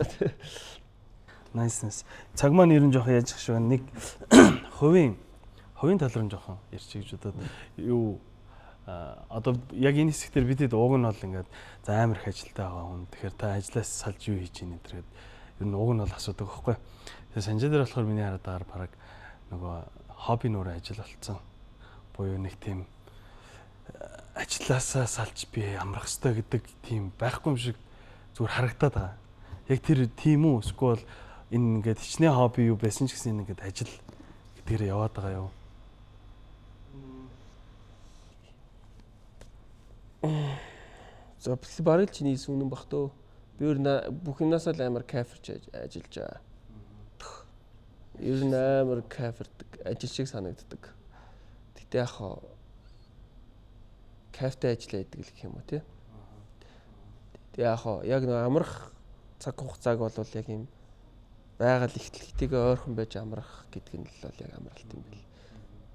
Nice nice. Цаг маань ер нь жоохон яаж ах шиг нэг хувийн тал руу жоохон ярьчих гэж бодоод юу одоо яг энэ хэсэг дээр бидэд уг нь бол ингээд за амар их ажилтаа байгаа хүн. Тэгэхээр та ажлаас салж юу хийж ийн энэ гэдэг ер нь уг нь бол асуудаг байхгүй. Тэгээ Санжаа дээр болохоор миний хараад байгаагаар бараг нөгөө хобби нүүрээ ажил болцсон. Буюу нэг тийм ажилласаа салж би амрах ёстой гэдэг тийм байхгүй юм шиг зүгээр харагдаад байгаа. Яг тэр тийм үү? Эсвэл энэ ингээд хичнээн хобби юу байсан ч гэсэн энэ ингээд ажил гэдгээр яваад байгаа юу? За бараг л чиний үнэн бах төө. Би өөр бүх юмнасаа л амар кайфэрч ажиллаж байгаа. Ер нь амар кайфэрдэг ажил шиг санагддаг. Гэтэ яг хаа кайфтай ажиллаа гэдэг л гэх юм уу тий. Тэг яг хаа яг нэг амрах цаг хугацааг бол яг юм байгаль ихтлэгтэйгээ ойрхон байж амрах гэдэг нь л бол яг амралт юм бэл.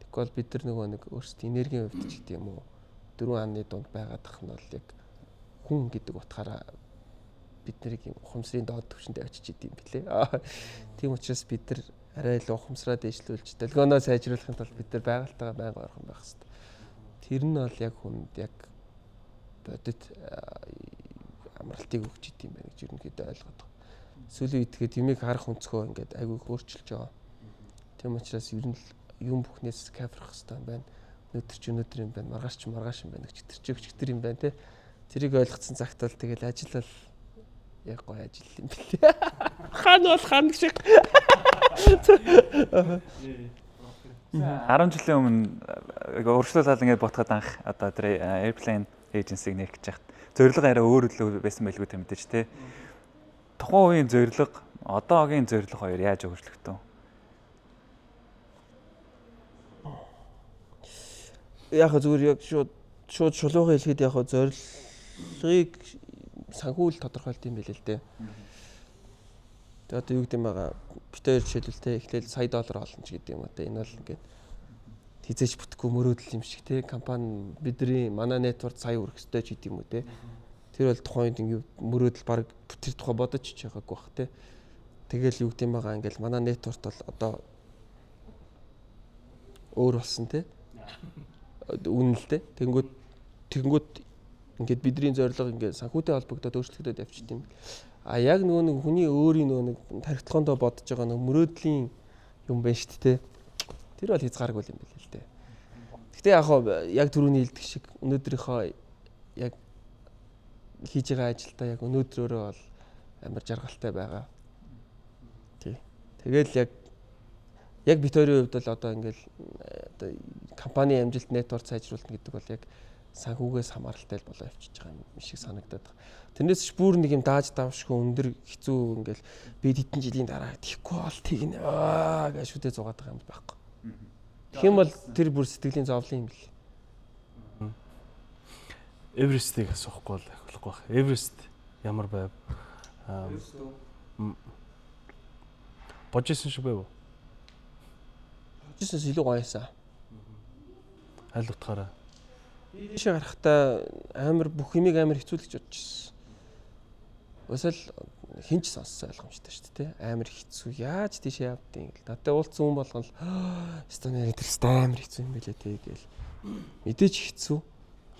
Тэгэхгүй бол бид нар нөгөө нэг өөрсдийн энергийн хувьд ч гэдэг юм уу дөрвөн анны дунд байгаадах нь бол яг хүн гэдэг утгаараа бид нарыг юм ухамсарын доод түвшинд авчиж идэм билээ. Тийм учраас бид нар арай л ухамсараа дэвшлүүлж долгионоо сайжруулахын тулд бид нар байгальтайгаа байнга ойрхон байх хэрэгтэй. Тэр нь бол яг хүнд яг бодит амралтыг өгч идэм байх гэж ерөнхийдөө ойлгоод байгаа. Сүүлийн үед тэгээд юмыг харах өнцгөө ингээд айгүй их өөрчилж байгаа. Тийм учраас ер нь юм бүхнээс кайфрах хэрэгтэй юм байна. Өнөөдөр ч өнөөдөр юм байна, маргааш ч маргааш юм байна, өчигдөр ч өчигдөр юм байна те. Тэрийг ойлгоцсон цагт бол тэгэл ажил бол яг гоё ажил юм билээ. Хан бол хан шиг. 10 жилийн өмнө өөрчлөлт ингээд ботход анх одоо тэр Airplane Agency-г нээх гэж яхад зорилго арай өөр л байсан байлгүй тэ мэдээж те. Тухайн үеийн зорилго, одоогийн зорилго хоёр яаж өөрчлөгдөв? Яг зүгээр яг шууд шулуухан хэлэхэд яг зорилгыг санхүүл тодорхойлт юм билээ л дээ. Тэгээ одоо юу гэдэг юм байгаа бит хоёр жишээлбэл те эхлээл сая доллар олно ч гэдэг юм уу те энэ бол ингээд хизээч бүтэхгүй мөрөөдөл юм шиг те компани бидний манай network сая хүрэх ёстой ч гэдэг юм уу те. Тэр бол тухайн үед ингээд мөрөөдөл баг тэр тухай бодож ч байгаагүй бах те. Тэгэл юу гэдэг юм байгаа ингээд манай network бол одоо өөр болсон те. Үнэн л те. Тэгэнгүүт ингээд бидний зорилго ингээд санхүүтэй холбогдоод өөрчлөгдөд явчихд юм. А яг нөгөө нэг хүний өөрийн нөгөө нэг тархитгоондоо бодож байгаа нөгөө мөрөөдлийн юм байна шүү дээ. Тэр бол хязгааргүй юм билээ л дээ. Гэтэ яг хоо яг түрүүний хэлдэг шиг өнөөдрийнхөө яг хийж байгаа ажилдаа яг өнөөдрөөрөө бол амар жаргалтай байгаа. Тий. Тэгэл яг бит хоёрын хувьд бол одоо ингээл одоо компани амжилт network сайжруулна гэдэг бол яг санхүүгээс хамааралтай л болоо явчихж байгаа юм шиг санагдаад байгаа. Тэрнээс ч бүр нэг юм дааж давшгүй өндөр хэцүү ингээл би хэдэн жилийн дараа тийхгүй бол тэгнэ аа гэж шүдэ зугаад байгаа юм байхгүй. Тэгэх юм бол тэр бүр сэтгэлийн зовлон юм бэл. Эверестийг асуухгүй бол болохгүй байх. Эверест ямар байв? Бодож исэн шиг байв уу? Бодож ирсэнээс илүү гоё байсан. Аль утгаараа? Ийшээ гарахдаа амар бүх юмыг амар хэцүү л гэж бодож ирсэн. Уусаал хэн ч сонссон ойлгомжтой шүү дээ, тэ. Амар хэцүү. Яаж тийшээ явдیں۔ гэл. Надад уулзсан хүн болгон л Эстоны тэр амар хэцүү юм билээ тэ гэл. Мэдээж хэцүү.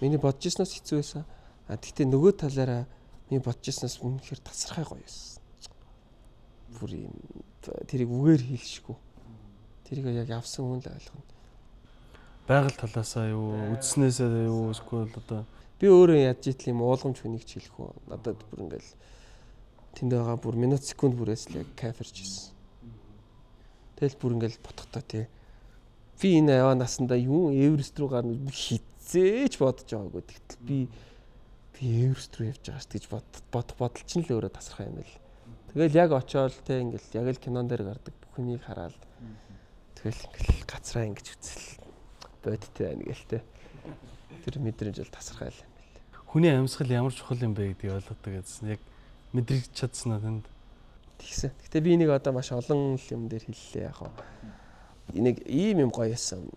Миний бодож ирснээс хэцүү байсан. А тэгтээ нөгөө талаараа миний бодож ирснээс үнэхээр тасархай гоё байсан. Бүр юм тэрийг үгээр хэлшгүй. Тэрийг яг явсан хүн л ойлгоно. Байгаль талаасаа юу, үдснээсээ юу эсвэл одоо би өөрөө ядж итл юм уулгамж хүнийг ч хэлэх үү. Надад бүр ингээл тэнд байгаа бүр минут секунд бүрээс л яг кайфарч ирсэн. Тэгэл бүр ингээл ботхотоо тий. Би энэ яваа насандаа юу Эверест рүү гарна хизээч бодож байгаагүй. Тэгтэл би Эверест рүү явж байгаа шүү гэж бодох бодол чинь л өөрөө тасархай юм байл. Тэгэл яг очиод те ингээл яг л кинон дээр гардаг бүх юмыг хараад тэгэл ингээл гацраа ингэж үзэл бодтой байна гээл те. Тэр мэдрэмж л тасархай л юм байл. Хүний амьсгал ямар чухал юм бэ гэдгийг ойлгодог гэсэн. Яг мэдрэж чадсан уу танд? Тэгсэн. Гэтэ би энийг одоо маш олон юм дээр хэллээ яг хаа. Энийг ийм юм гоё ясан.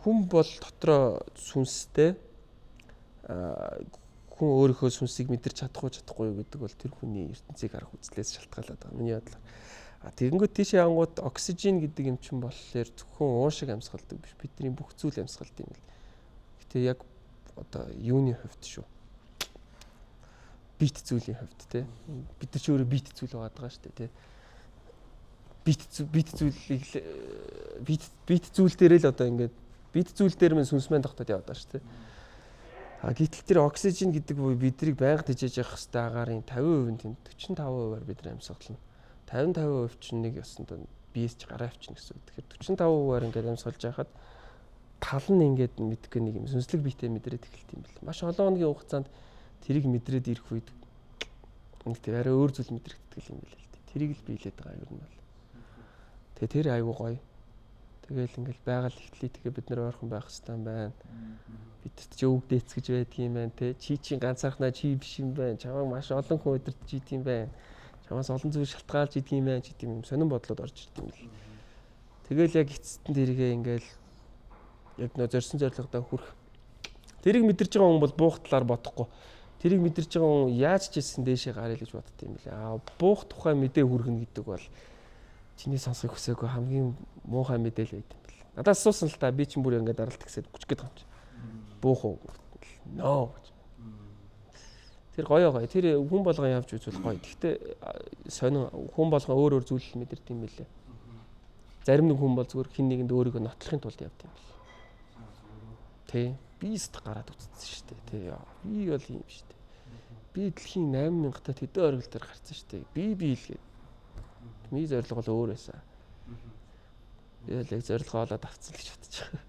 Хүн бол дотроо сүнстэй хүн өөрийнхөө сүнсийг мэдэрч чадах уу чадахгүй юу гэдэг бол тэр хүний ертөнцийг харах үзлээс шалтгаалаад байгаа. Миний бодлоор. А тэгэнгүүт тийшээ ангууд оксижен гэдэг юм чинь болохоор зөвхөн уушиг амьсгалдаг биш. Бидний бүх зүйл амьсгалд юм л. Гэтэ яг одоо юуны хувьд шүү. Бит зүйлийн хувьд те. Бид нар чи өөрөө бит зүйл байгаа даа шүү дээ те. Бит зүйлийг бит зүйл дээр л одоо ингээд бит зүйл дээр мэн сүнс мэн тогтоод яваад байгаа шүү дээ. А гэтэл тэр оксижен гэдэг буюу бидрийг байнга тэжээж явах хэвээр агаарын 50% нь тэнд 45%-аар бид нар амьсгална. 55% чинь нэг ёсондоо биес ч гараа авчна гэсэн үг. Тэгэхээр 45%-аар ингээд амьсгалж байхад тал нь ингээд мэдгүй нэг юм сүнслэг биетэй мэдрээд эхэлт юм бэл. Маш олон хоногийн хугацаанд тэрийг мэдрээд ирэх үед нэг тэр арай өөр зүйл мэдрэгддэг юм бэл л дээ. Тэрийг л биелээд байгаа юм бол. Тэгээ тэр айгуу гоё. Тэгэл ингээл байгаль ихтлээ тэгээ бид нар ойрхон байх хэрэгтэй юм байна. Бидэрт чи өвөг дээц гэж байдгийм байна те. Чи чинь ганцаархнаа чи биш юм байна. Чамайг маш олон хүн удирдах идэм байна. Чамаас олон зүйл шалтгаалж идэм байна ч гэдэг юм сонин бодлоод орж ирд юм бэл. Тэгэл яг эцэст нь тэргээ ингээл яг нөө зорьсон зорилгодоо хүрэх. Тэрийг мэдэрч байгаа хүн бол буух талаар бодохгүй. Тэрийг мэдэрч байгаа хүн яаж ч хэлсэн дээшээ гаръя гэж бодд юм бэлээ. Аа буух тухай мэдээ хүргэнэ гэдэг бол чиний сонсохыг хүсээгүй хамгийн муухай мэдээлэл байт юм бэл. Надаас асуусан л та би чинь бүр ингээд даралт гисээд гүч гээд байгаа юм чи. Буух уу? No гэж. Тэр гоё гоё. Тэр хүн болгон явж үзвэл гоё. Гэхдээ сонин хүн болгон өөр өөр зүйл мэдэрд юм бэлээ. Зарим нэг хүн бол зүгээр хин нэгэнд өөрийгөө нотлохын тулд явд юм бэл. Тэ. Би эст гараад үзсэн шүү дээ. Тэ. Би бол юм шүү дээ. Би дэлхийн 8000-та тэдэн оргил дээр гарсан шүү дээ. Би л гээд. Миний зорилго бол өөр байсан. Би л яг зорилгоо олоод авцсан л гэж бодож байгаа.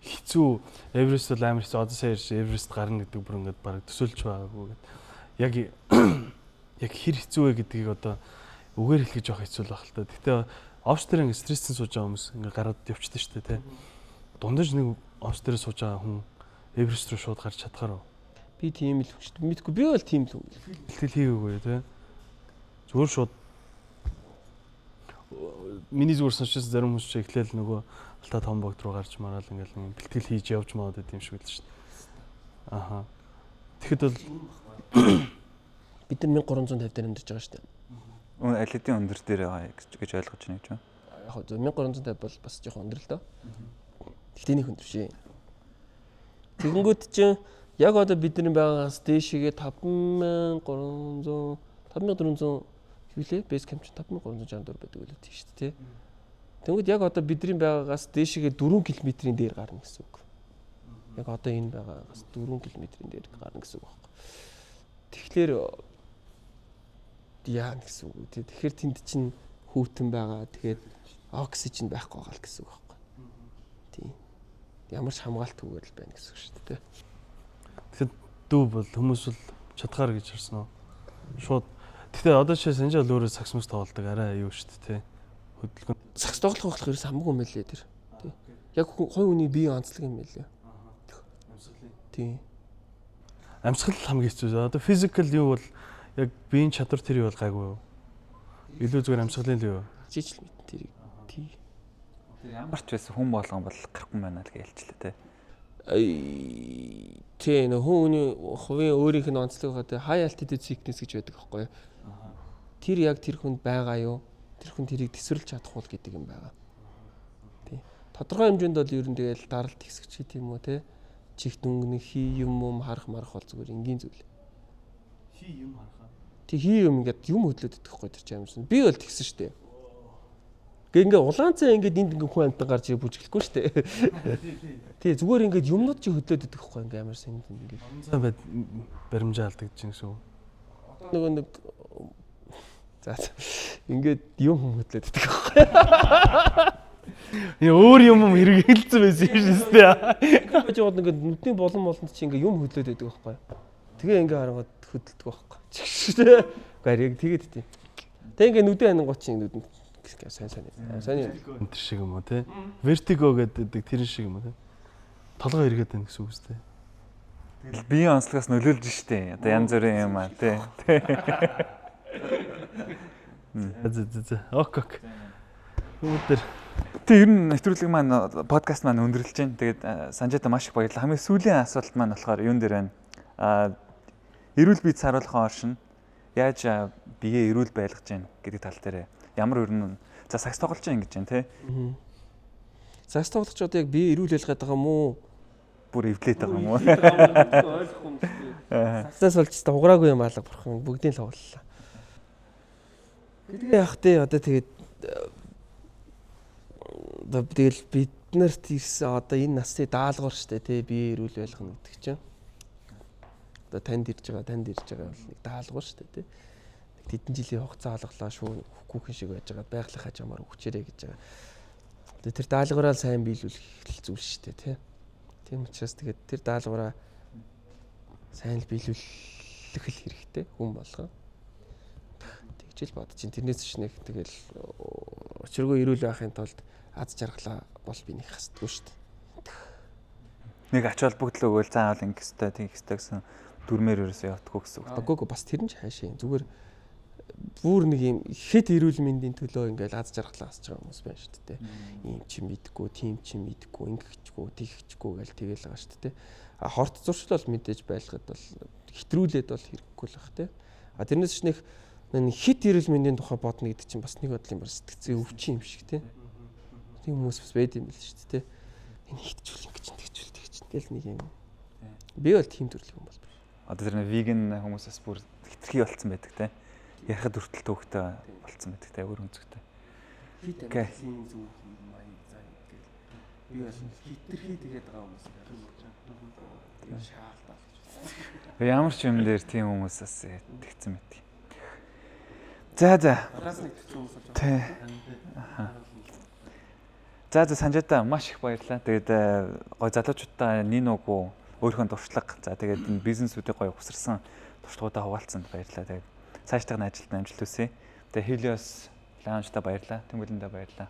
Хэцүү. Эверест бол амар хэцүү. Одоо сая ярьж Эверест гарна гэдэг бүр ингээд бараг төсөөлж байгаагүй гэдэг. Яг хэр хэцүү вэ гэдгийг одоо үгээр хэлэх жоох хэцүү л байх л та. Гэхдээ офс дээр ингээд стресстэй сууж байгаа хүмүүс ингээд гараад явчихдээ шүү дээ, тэ. Дундаж нэг офс дээр сууж байгаа хүн Эверест рүү шууд гарч чадхаар уу? Би тийм л хүн шүү дээ. Мэдгүй би бол тийм л хүн. Бэлтгэл хийгээгүй тэ. Зүгээр шууд миний зүгээр сонсчихсан зарим хүмүүс ч эхлээл нөгөө Алтай том богд руу гарч мараал ингээл нэг бэлтгэл хийж явж маад байт юм шиг л шүү дээ. Аха. Тэгэхэд бол бид нар 1350 дээр амьдарч байгаа шүү дээ. Аль хэдийн өндөр дээр байгаа гэж ойлгож байна гэж байна. Яг хөө 1350 бол бас жоохон өндөр л дөө. Тэгтээ нэг өндөр шээ. Тэгэнгүүт чинь яг одоо бидний байгаагаас дээшээгээ 5300 5400 хэвлээ base camp чинь 5364 байдаг үлээ тийм шүү дээ. Тэнгүүд яг одоо бидний байгаагаас дээшээгээ 4 км-ийн дээр гарна гэсэн үг. Яг одоо энэ байгаагаас 4 км-ийн дээр гарна гэсэн үг байхгүй. Тэгэхээр яа гэсэн үг үү? Тэгэхээр тэнд чинь хүүтэн байгаа. Тэгээд оксижен байхгүй байгаа л гэсэн үг байхгүй. Тийм. Ямар ч хамгаалтгүйгээр л байна гэсэн үг шүү дээ. Тэгэхээр дүү бол хүмүүс бол чадхаар гэж харсан уу? Шууд. Гэхдээ одоо жишээ Санжаа л өөрөө сакс мөс тоглодог арай юу шүү дээ, тэ. Хөдөлгөөн. Сакс тоглох болох ерөөс хамаагүй юм байлээ тэр. Тий. Яг хувь хүний биеийн онцлог юм байлээ. Амьсгалын. Тий. Амьсгал хамгийн хэцүү. Одоо физикал юу бол яг биеийн чадвар тэр юу бол гайгүй юу? Илүү зүгээр амьсгалын л юу? Чич л мэдэн тэрийг. Тий. Тэр ямар ч байсан хүн болгон бол гарахгүй байна л гэж хэлчихлээ те. Тий, нөх хүний хувийн өөрийнх нь онцлог байгаа. High altitude sickness гэж байдаг аахгүй юу? Тэр яг тэр хүнд байгаа юу? Тэр хүн тэрийг төсөрлж чадах уу гэдэг юм байгаа. Тий. Тодорхой хэмжээнд бол ер нь тэгэл даралт ихсгч гэдэг юм уу те? Чихт өнгөнө хий юм юм харах марах бол зүгээр энгийн зүйл. Хий юм харах. Тэг хий юм ингээд юм хөдлөөд идэх байхгүй тэр чинь амарсан. Би бол тэгсэн шүү дээ. Гэ ингээ улаан цай ингээд энд ингээ хүн амтан гарч ирээ бүжиглэхгүй шүү дээ. Тий, зүгээр ингээд юмнууд чи хөдлөөд идэх байхгүй ингээ амар сайн ингээд. Цай байд баримжаа алдагдаж чинь гэсэн үг. Нөгөө нэг за ингээд юм хүм хөдлөөд идэх байхгүй. Энэ өөр юм хэрэгэлцэн байсан юм шүү дээ. Баж яваад ингээд нүдний болон болонд чи ингээ юм хөдлөөд идэх байхгүй. Тэгээ ингээ харангууд хөдөлдөг байхгүй. Чигш тий. Гэхдээ яг тэгээд тий. Тэг ингээ нүдэн анангууд чи нүдэнд сайн сайн сайн юм. Энэ тэр шиг юм уу те? Vertigo гэдэг тэр шиг юм уу те? Толгой эргээд байна гэсэн үг үстэй. Тэгэл биеийн онцлогоос нөлөөлж штэ. Одоо янз бүрийн юм аа тий. За за за. Ок ок. Өнөөдөр Тэг ер нь нэвтрүүлэг маань подкаст маань өндөрлөж байна. Тэгээд Санжаата маш их баярлалаа. Хамгийн сүүлийн асуулт маань болохоор юун дээр байна? Эрүүл биед саруулахын оршин яаж биеэ эрүүл байлгаж байна гэдэг тал дээр ямар ер нь за сагс тоглож байна гэж байна тий. Сагс тоглож одоо яг бие эрүүл байлгаад байгаа юм уу? Бүр эвлээд байгаа юм уу? Ойлгохгүй юм шүү дээ. Сагсаас болж та уграагүй юм алга бурхан бүгдийг л тоглолоо. Тэгээ яах вэ? Одоо тэгээд одоо тэгэл бид нарт ирсэн одоо энэ насны даалгавар шүү дээ тий бие эрүүл байлгана гэдэг чинь. Одоо танд ирж байгаа, танд ирж байгаа бол нэг даалгавар шүү дээ тий. Нэг тэдэн жилийн хугацаа олголоо шүү хүүхэн шиг байж байгаа байгалийнхаа чамаар өгчээрэй гэж байгаа. Тэгээ тэр даалгавраа сайн биелүүлэх зүйл шүү дээ тий. Тийм учраас тэгээд тэр даалгавраа сайн л биелүүлэх л хэрэгтэй хүн болгон. Тэгж л бодож чинь тэрнээс ч нэг тэгэл учиргүй эрүүл байхын тулд аз жаргалаа бол би нэг хасдаггүй шүү дээ. Нэг ач холбогдол өгөөл заавал ингэх ёстой, тэгэх ёстой гэсэн дүрмээр ерөөсөө явдаггүй гэсэн үг. Үгүй бас тэр нь ч хайшаа юм. Зүгээр бүр нэг юм хэд эрүүл мэндийн төлөө ингээл аз жаргалаа асж байгаа хүмүүс байна шүү дээ. Ийм чи мэдгүй, тийм чи мэдгүй, ингэхчгүй, тэгхчгүй гэл тэгэл байгаа шүү дээ. А хорт зуршил бол мэдээж байлгад бол хэтрүүлээд бол хэрэггүй л бах тий. А тэрнээс ч нэг хит эрүүл мэндийн тухай бодно гэдэг чинь бас нэг бодлын бар сэтгцэн өвчин юм шиг тий. Тийм хүмүүс бас байд юм бэл шүү дээ. Энэ хитжүүл ингэж тэгжүүл тэгч гэл нэг юм. Би бол тийм төрлийн хүн бол биш. Одоо тэр нэг веган хүмүүс бас бүр хитрхи болцсон байдаг те. Ярихад хүртэл төвөгтэй болцсон байдаг те. Өөр өнцгтэй. Хит амьдлын зүг маяг заа гэл. Би бол хитрхи тэгээд байгаа хүмүүс байна. Шаалтаа л гэж. Ямар ч юм дээр тийм хүмүүс бас тэгсэн мэт. За за. Араас нэг тэгсэн хүмүүс болж Тий. За за Санжаата маш их баярлалаа. Тэгээд гой залуучуудаа нин үгүй өөрийнхөө туршлага. За тэгээд энэ бизнесүүдийг гой ухсарсан туршлагуудаа хуваалцсанд баярлалаа. Тэгээд цаашдах нь ажилд амжилт хүсье. Тэгээд Helios Lounge-та баярлалаа. Тэмүүлэндээ баярлалаа.